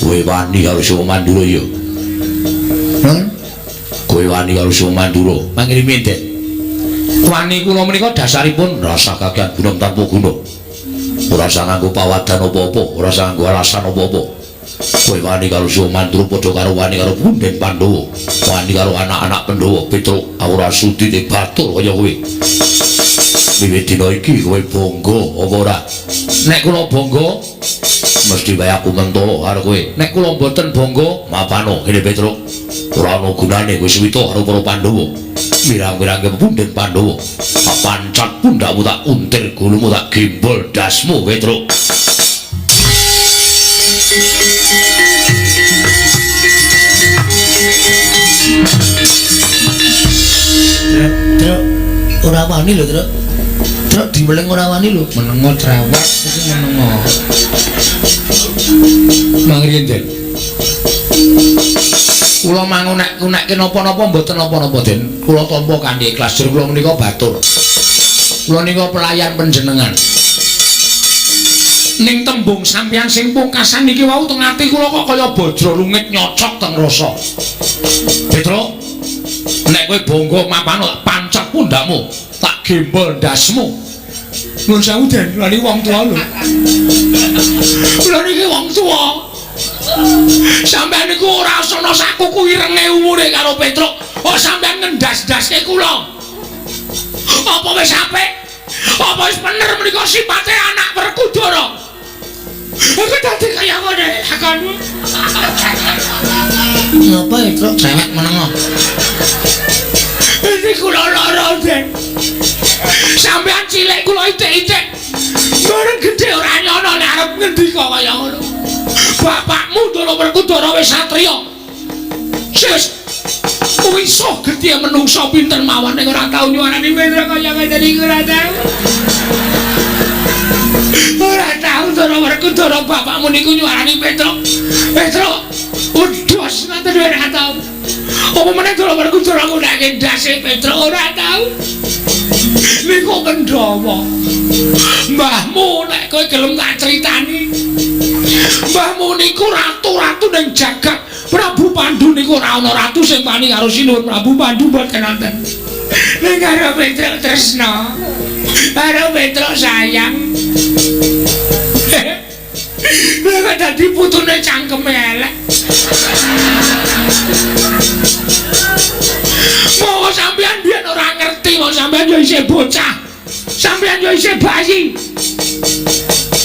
Kowe wani karo Siwa Mandura ya? Nun. Kowe wani karo Siwa Mandura? Mangirimi, Den. Wani kula menika dasaripun rasa kakean guna tanpa guna. Ora usah nganggo pawadan apa-apa, ora usah nganggo alasan apa-apa. Kowe wani karo Siwa Mandura padha karo wani karo punden Pandhawa, wani karo anak-anak Pandhawa. Petruk, aku ora sudi nek batur kaya kowe. Wiwit dina iki kowe bangga apa ora? Nek kula bangga mesti wae aku mentolo karo kowe. Nek kula mboten bangga, mapano ngene Petruk. Ora ana gunane kowe suwita karo para Pandhawa. Mirang-mirangke punden Pandhawa. Tak pancat pundakmu, tak untir gulumu, tak gembol dasmu Petruk. Truk, ora wani lho, Truk. Truk diweling ora wani lho. Menengo cerewet iki menengo. Mangriyen, Den. Kula mangunek-unekke napa-napa mboten napa-napa, Den. Kula tampa kanthi ikhlas. Jur kula menika batur. Kula nika pelayan panjenengan. Ning tembung sampeyan sing pungkasan niki wau teng ati kula kok kaya bajra lungit nyocok teng rasa. Petruk, nek kowe bangga mapano tak pancet pundakmu, tak gembol ndasmu. Nuwun sewu, Den, kula niki wong tuwa lho. Kula niki wong tuwa. Sampeyan niku ora ana sakuku irenge umure karo Petruk. Oh, sampeyan ngendas-ndaske kula. Apa wis apik? Apa wis bener menika sipate anak Werkudara? Aku dadi kaya ngene lakonmu. Ngapa ya, Truk? Cewek menengo. Ini kula lara, Den. Sampeyan cilik kula itik-itik. Bareng gedhe ora nyono nek arep ngendika kaya ngono. Bapakmu Ndara Werkudara wis satriya. Wis wisuh gedhe menungsa pinten mawon ning ora tau nyuwarani Petruk kaya ngene iki ora tau. Ora tau Ndara Werkudara bapakmu niku nyuwarani Petruk. Petruk udos ngoten ora tau. Apa meneh Ndara Werkudara ngundake ndase Petruk ora tau. Niku Pandhawa. Mbahmu nek kowe gelem tak critani. Mbahmu niku ratu-ratu ning jagat. Prabu Pandu niku ora ana ratu sing wani karo Sinuwun Prabu Pandu mboten wonten. Ning karo Petruk tresna. Karo Petruk sayang. Lha dadi putune cangkeme elek. Monggo sampeyan biyen ora ngerti, wong sampeyan yo isih bocah. Sampeyan yo isih bayi.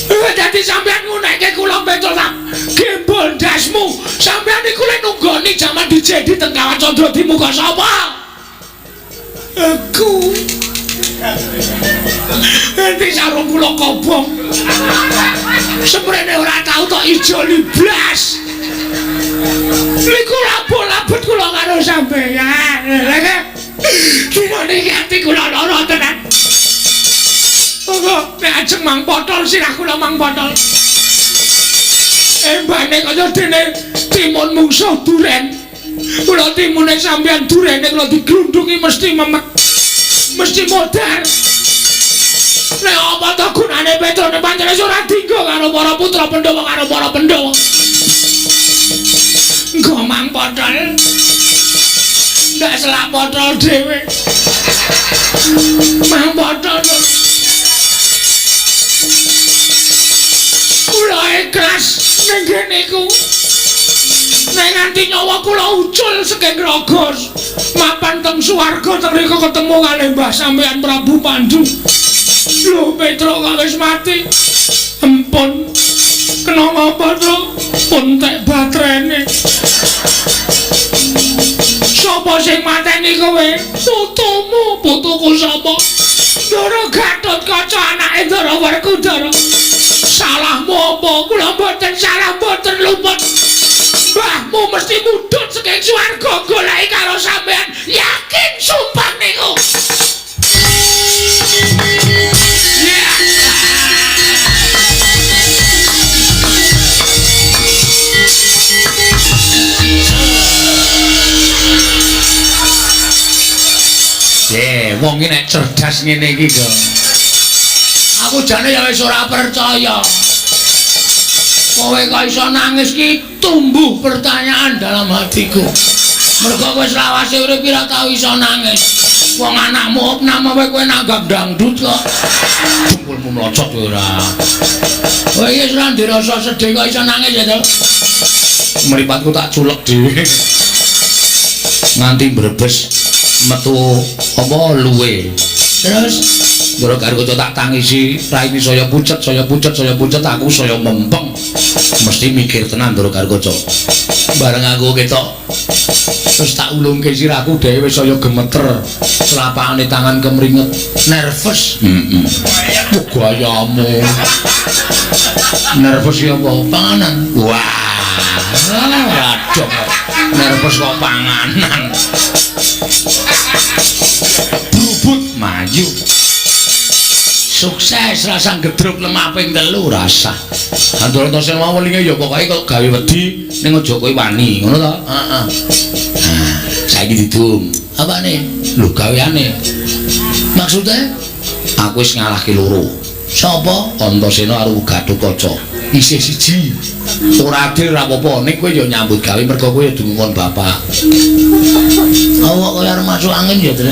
Dadi sampeyan ngunekke kula Petruk tak gembol ndasmu. Sampeyan niku lek nunggoni jaman dijedi teng Kawat Candra di muka sapa? Aku. Nanti sarung kula kobong. Semprene ora tau tok ijoli blas. Niku labut-labut kula karo sampeyan. Lha dina niki ati kula lara tenan. Monggo nek ajeng mang potol sirah kula mang potol. Embane kaya dene timun mungsuh duren. Kula timune sampeyan durene kula diglundungi mesti memek. Mesti modar. Nek apa to gunane Petruk nek pancen ora dinggo karo para putra Pandhawa karo para Pandhawa. Nggo mang potol. Ndak selak potol dhewe. Mang potol. Kula ikhlas ning kene iku. Ning nganti nyawa kula ucul saking raga mapan teng swarga teng mriku ketemu kalih Mbah sampeyan Prabu Pandu. Lho Petruk kok wis mati. Empun. Kena ngapa, Truk? Pun tek baterene. Sapa sing mateni kowe? Putumu, putuku sapa? Ndara Gatotkaca anake Ndara Werkudara. Salahmu apa? Kula mboten salah, mboten luput. Mbahmu mesti mudhun saking swarga goleki karo sampean. Yakin sumpah niku. Wong iki nek cerdas ngene iki, Gong. Aku jane ya wis ora percaya. Kowe kok iso nangis ki tumbuh pertanyaan dalam hatiku. Mergo kowe selawase urip ki ora tau iso nangis. Wong anakmu opname kowe nanggap dangdut kok. Dengkulmu mlocot kowe ora. Kowe iki wis ora ndirasa sedih kok iso nangis ya to. Mripatku tak culek dhewe. Nganti mbrebes metu apa luwe. Terus Ndara Garuda tak tangisi, raine saya pucet, saya pucet, saya pucet, aku saya mempeng. Mesti mikir tenan Ndara Garuda. Bareng aku ketok terus tak ulungke sirahku dhewe wis saya gemeter. Selapakane tangan kemringet, nervous. Heeh. Wah, gayamu. Nervous ya apa? Panganan. Wah, waduh. Nervous kok panganan. Brubut maju. Sukses rasa gedruk lemah ping 3 rasa. Antarantase mau welinge ya pokoke kok gawe wedi ning aja kowe wani, ngono to? Heeh. Nah, saiki didum. Apane? Lho gaweane. Maksude? Aku wis ngalahke loro. Sapa? Antasena karo Gatotkaca. Isih siji. Ora adil ora apa-apa, ning kowe ya nyambut gawe mergo kowe ya dungkon bapak. Awak kaya arep masuk angin ya, Dre.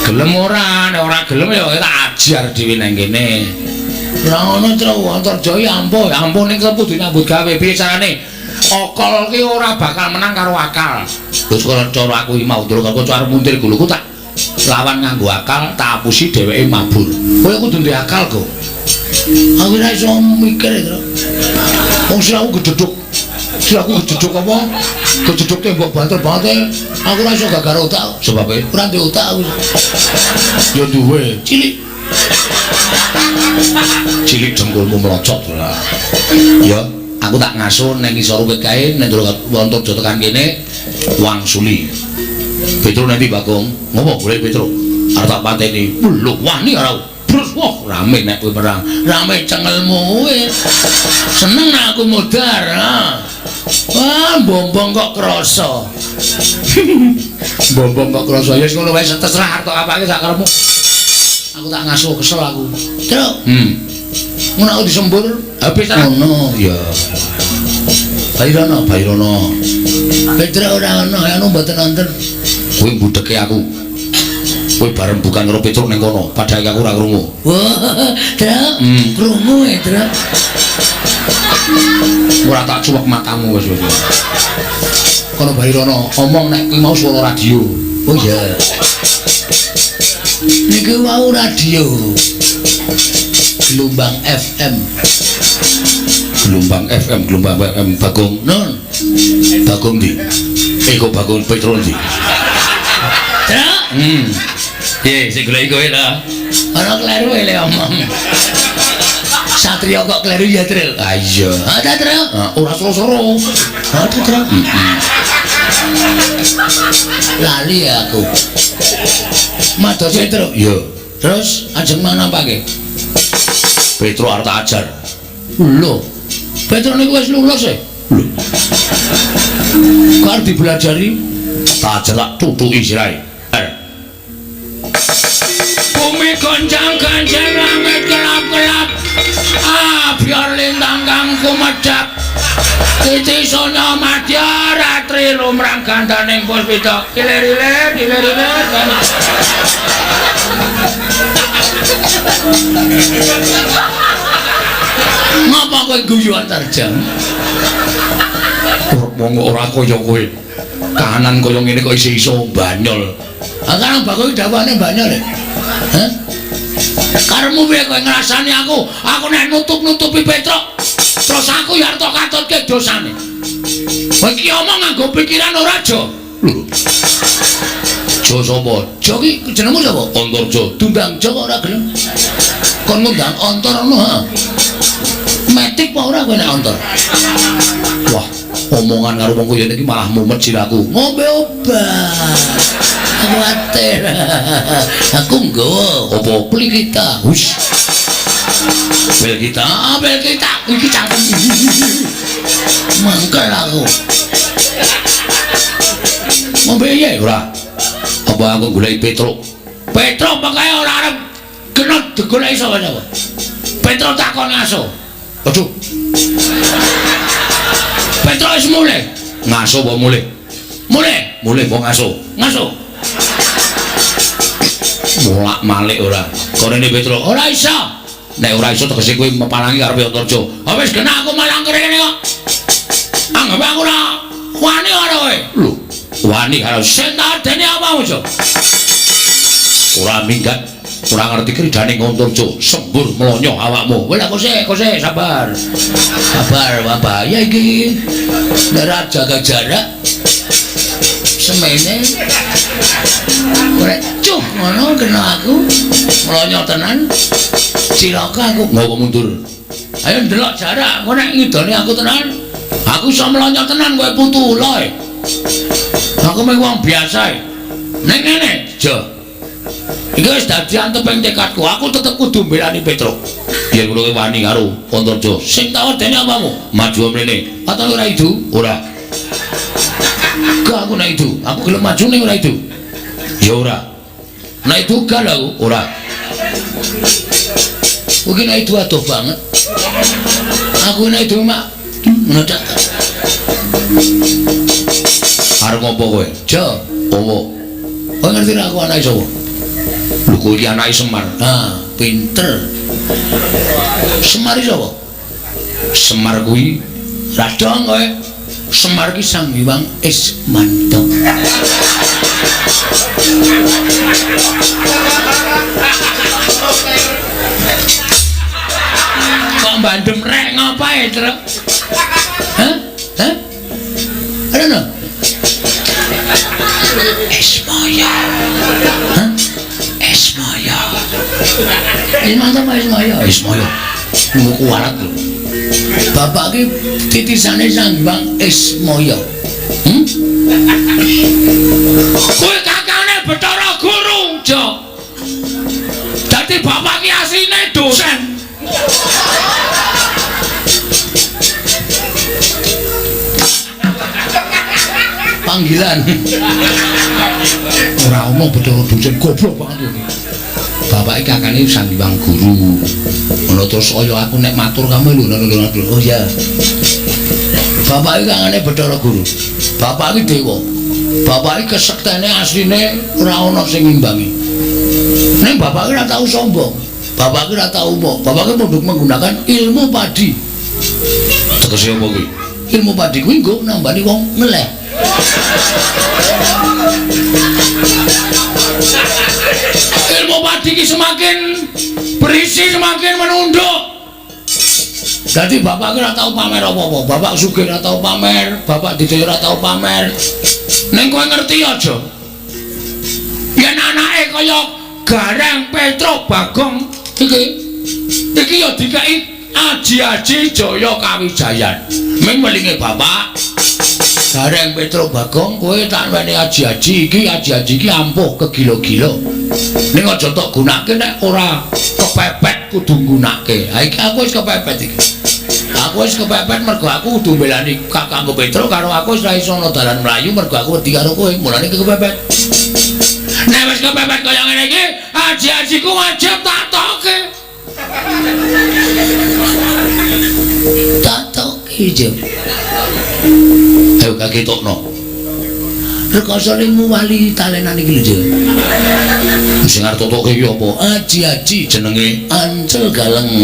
Gelem ora, nek ora gelem ya tak ajar dhewe nang kene. Ora ngono, Tru, Antarja iki ampuh, ampuh ning kudu nyambut gawe. Piye carane? Akal ki ora bakal menang karo akal. Terus kalau cara aku iki mau durung aku arep muntir guluku tak lawan nganggo akal, tak apusi dheweke mabur. Kowe kudu duwe akal kok. Aku ora iso mikir, Tru. Wong sirahku gedhedhuk. Sirahku gedhedhuk apa? Gedhedhuk tembok banter banget. Aku ora iso gagar otak. Sebabe ora duwe otak aku. Ya duwe, cilik. Cilik dengkulmu mlocot ora. Ya, aku tak ngaso nang ngisor wit kae nek Antarja tekan kene wangsuli. Petro nanti Bagong, ngopo golek Petro? Arep tak pateni. Lho, wani ora. Brus, wah, rame nek kowe perang. Rame cengelmu kowe. Seneng aku modar, ha. Wah, bombong kok krasa. Bombong kok krasa. Ya wis ngono wae terserah arep tok apake sak karepmu. Aku tak ngaso kesel aku. Truk. Ngono aku disembur habis ta. Ngono ya. Bairono, Bairono. Petro ora ono, anu mboten wonten. Kowe mbudheke aku. Kowe bareng bukan karo Petruk ning kono, padahal aku ora krungu. Wah, Truk. Krungu e, Truk. Ora tak cuwek matamu wis wis. Kono Bairono omong nek kuwi mau swara radio. Oh iya. Niki wau radio. Gelombang FM. Gelombang FM, gelombang FM Bagong. Nun. Bagong ndi? Kok Bagong Petro ndi? Truk. Piye sing goleki kowe ta? Ana kleru le omong. Satria kok kleru ya, Truk? Ah iya. Ha ta, Truk? Ora soro-soro. Ha ta, Truk? Lali aku. Mados Petro. Iya. Terus ajeng manapake? Petro arep tak ajar. Lho. Petro niku wis lulus e. Lho. Kok arep dibelajari? Tak ajar tak tutuki sirahe. Bumi goncang-gancang langit kelap-kelap. Ah, biar lintang kang kumedhap. Titi sono madya ratri lumrang gandaning puspita. Ilir-ilir, ilir-ilir. Ngapa kowe guyu Antarja? Wong ora kaya kowe. Kahanan kaya ngene kok isih iso banyol. Ah karang Bagong dawane banyol e. Hah? Karepmu piye kowe ngrasani aku? Aku nek nutup-nutupi Petruk, terus aku ya arep tok katutke dosane. Kowe iki omong nganggo pikiran ora, Jo? Lho. Jo sapa? Jo ki jenengmu sapa? Antarja. Dundang Jo kok ora gelem. Kon ngundang Antar ngono, ha? Metik apa ora kowe nek Antar? Wah, omongan karo wong kaya niki malah mumet siraku. Ngombe obat. Kuwatir. Aku nggawa apa? Peli kita. Hus. Bel kita, bel kita. Iki cangkem. Mangkel aku. Ngombe piye ora? Apa aku goleki Petruk? Petruk pokoke ora arep kena digoleki sapa-sapa. Petruk takon ngaso. Aduh. Petruk wis mulih. Ngaso apa mulih? Mulih. Mulih apa ngaso? Ngaso. Molak-malik ora. Korene Petruk ora iso. Nek ora iso tegese kowe mepalangi karepe Antarja. Ha wis kena aku malang kene kok. Anggap aku ora wani karo kowe. Lho, wani karo sing tak dene apa, Jo? Ora minggat, ora ngerti kridane Antarja, sembur mlonyo awakmu. Wis aku sik sabar. Sabar, bahaya iki. Nek ora jaga jarak semene ora cuh ngono kena aku mlonyo tenan. Cilaka aku. Ngopo mundur? Ayo ndelok jarak, engko nek ngidone aku tenan, aku iso mlonyo tenan kowe putu ula e. Aku mung wong biasa e. Ning ngene, Jo. Iki wis dadi anteping tekadku, aku tetep kudu mbelani Petruk. Yen ngono kowe wani karo Antarja. Sing tak wedeni apamu? Maju mrene. Atau ora idu? Ora. Gak aku nek idu, aku gelem maju ning ora idu. Ya ora. Nek idu gal aku ora. Kuwi nek idu adoh banget. Aku nek idu mak ngono tak. Arep ngopo kowe? Jo, opo? Kowe ngerti nek aku anake sapa? Lho kowe iki anake Semar. Ah, pinter. Semar iki sapa? Semar kuwi radong kowe. Semar ki Sang Hyang Ismanto. Kok bandem rek ngapae, Truk? Hah? Hah? Ana no? Ismaya. Hah? Ismaya. Ismanto apa Ismaya? Ismaya. Nunggu kuwalat lho. Bapak ki titisane Sang Hyang Ismaya. Kowe kakane Bathara Guru, Jo. Dadi bapak ki asline dosen. Panggilan. Ora omong Bathara dosen goblok banget iki. Bapake kakane Sang Hyang Guru. Ngono terus kaya aku nek matur kamu lho ngono lho. Oh iya. Bapake kakane Bathara Guru. Bapake dewa. Bapake kesektene asline ora ana sing ngimbangi. Ning bapake ora tau sombong. Bapake ora tau umuk. Bapake munduk menggunakan ilmu padi. Tegese apa kuwi? Ilmu padi kuwi nggo nambani wong ngeleh. Ilmu padi ki semakin berisi semakin menunduk. Dadi bapak ki ora tau pamer apa-apa. Bapak sugih ora tau pamer, bapak didaya ora tau pamer. Ning kowe ngerti aja. Yen anake kaya Gareng Petruk Bagong iki iki ya dikeki aji-aji Jaya Kawijayan. Ming welinge bapak Gareng Petruk Bagong kowe tak weni aji-aji iki, aji-aji iki ampuh kegila-gila. Ning aja tok gunake nek ora kepepet kudu nggunake. Ha iki aku wis kepepet iki. Aku wis kepepet mergo aku kudu mbelani kakangku Petruk karo aku wis ra iso ana dalan mlayu mergo aku wedi karo kowe. Mulane iki kepepet. Nek wis kepepet kaya ngene iki, aji-ajiku wajib tak toke. Tak toke, Jo. Ayo kaketokno. Rekasane muwali talenan iki lho, Jo. Sing arep totoke iki apa? Aji-aji jenenge Ancel Galeng.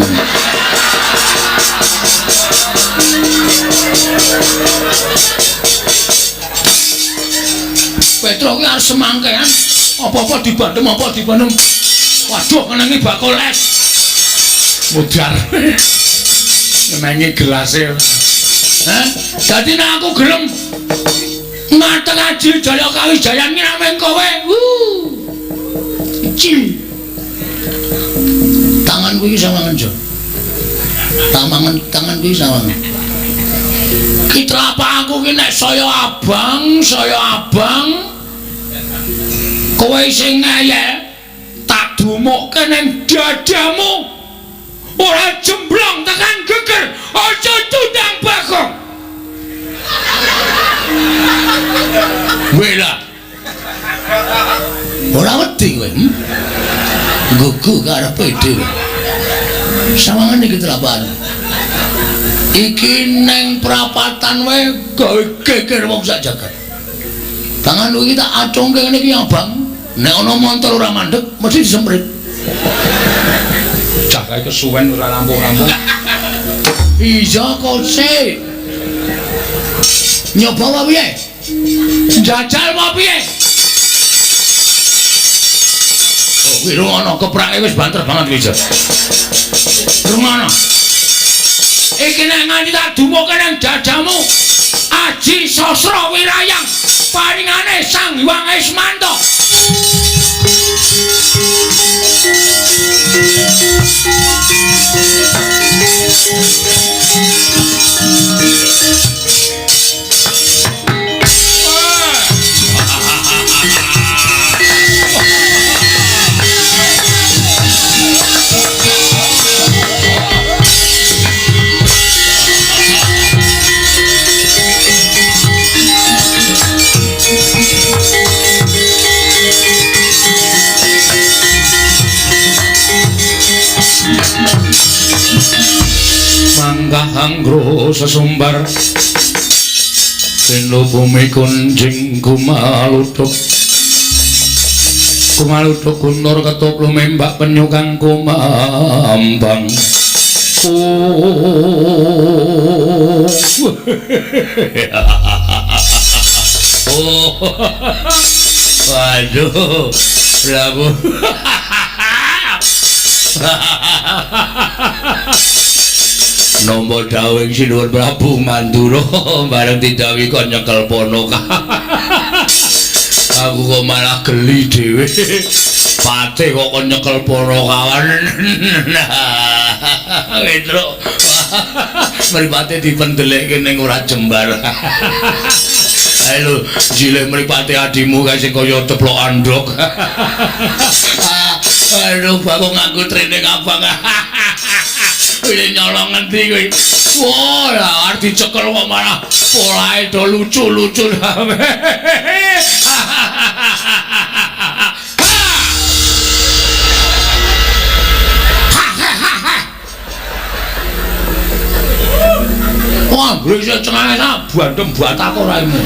Petro ki arep semangkean apa-apa dibandem apa dibandem. Waduh ngenengi bakul es. Mudar. Ngenengi gelase. Hah? Dadi nek aku gelem mateng Aji Jaya Kawijayan ki nameng kowe. Iki. Tanganku iki sawangan, Jo. Tanganku iki sawangan. Ki telapakku ki nek saya abang, kowe sing ngeyel tak dumukke ning dadamu. Ora jemblong tekan geger, aja tundang Bagong. Wela. Ora wedi kowe, Gugu karepe dhewe. Sawangan iki telapan. Iki neng prapatan wae gawe geger wong sak jagat. Tanganku iki tak acungke ngene iki abang. Nek ana montor ora mandeg mesti disemprit. Cah kae kesuwen ora rampung-rampung. Iya kose. Nyoba apa piye? Njajal apa piye? Oh, kuwi rungono keprake wis banter banget kuwi, Jo. Rungono. Iki nek nganti tak dumuke nang dadamu Aji Sasra Wirayang paringane Sang Hyang Ismanto. Manggah anggro sesumbar seno bumi kunjing kumaluduk kumaluduk guntur ketup lumembak penyu kang kumambang. Oh. Oh. Waduh, Prabu. Nampa dawuhing Sinuwun Prabu Mandura bareng didhawuhi kon nyekel ponoka. Aku kok malah geli dhewe. Pate kok kon nyekel ponokawan. Petro. Mripate dipendelekke ning ora jembar. Ayo lho, jilih mripate adimu kae sing kaya ceplok andhok. Aduh, bakok nganggo training abang. Kuwi nyolong ngendi kuwi? Wah, lah arep dicekel kok malah polahe do lucu-lucu. Wah, brisik cengenges bandem batak raimu.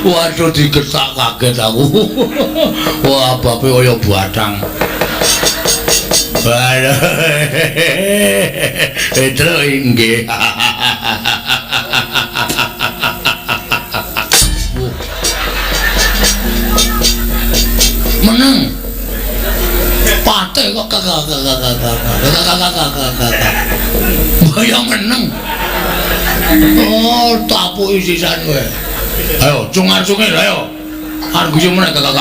Waduh, digetak kaget aku. Wah, bape kaya batang. Waduh. Petro inggih. Meneng. Pate kok kakak. Mbaya meneng. Oh, tapuki sisan kowe. Ayo, cungar-cungir ayo. Arep guyu meneh kakak.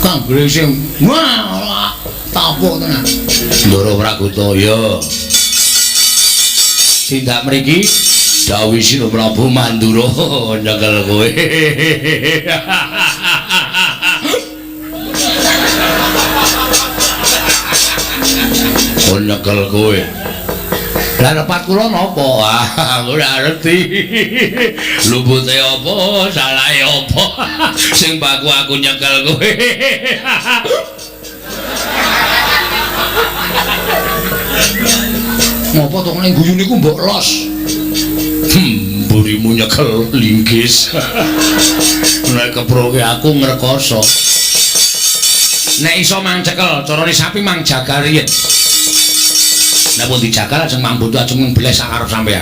Kang bresing. Wah, tapuk tenan. Ndara Praguta ya. Tindak mriki dawuh Sina Prabu Mandura nyekel kowe. Nyekel kowe. Lah repat kula napa? Ah, ora ngerti. Lupute apa, salahe apa? Sing baku aku nyekel kowe. Ngopo to ning guyu niku mbok los? Mburimu nyekel linggis. Nek keproke aku ngrekoso. Nek iso mang cekel, carane sapi mang jagal riyen. Nek pun dijagal ajeng mang buntu ajeng mbeles sak karep sampean.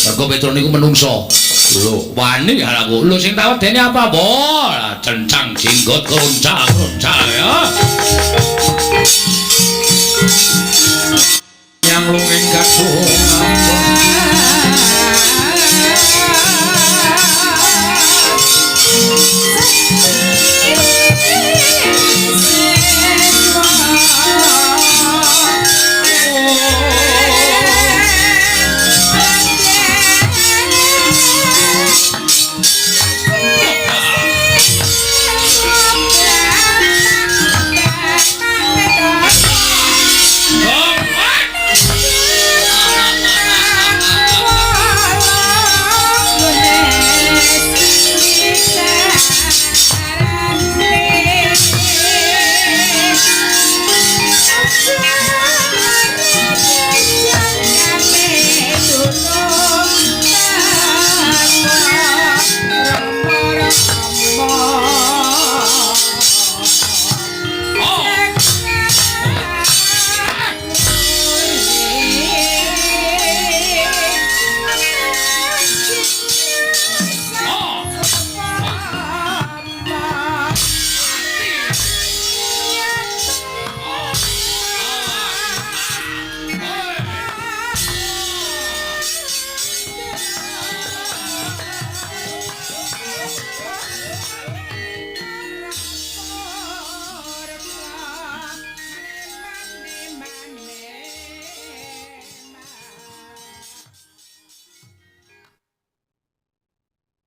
Mergo Petro niku menungso. Lho, wani aku. Lho sing tak wedeni apa? Boh, cencang jenggot keroncang-keroncang ya. Yang lunging kadung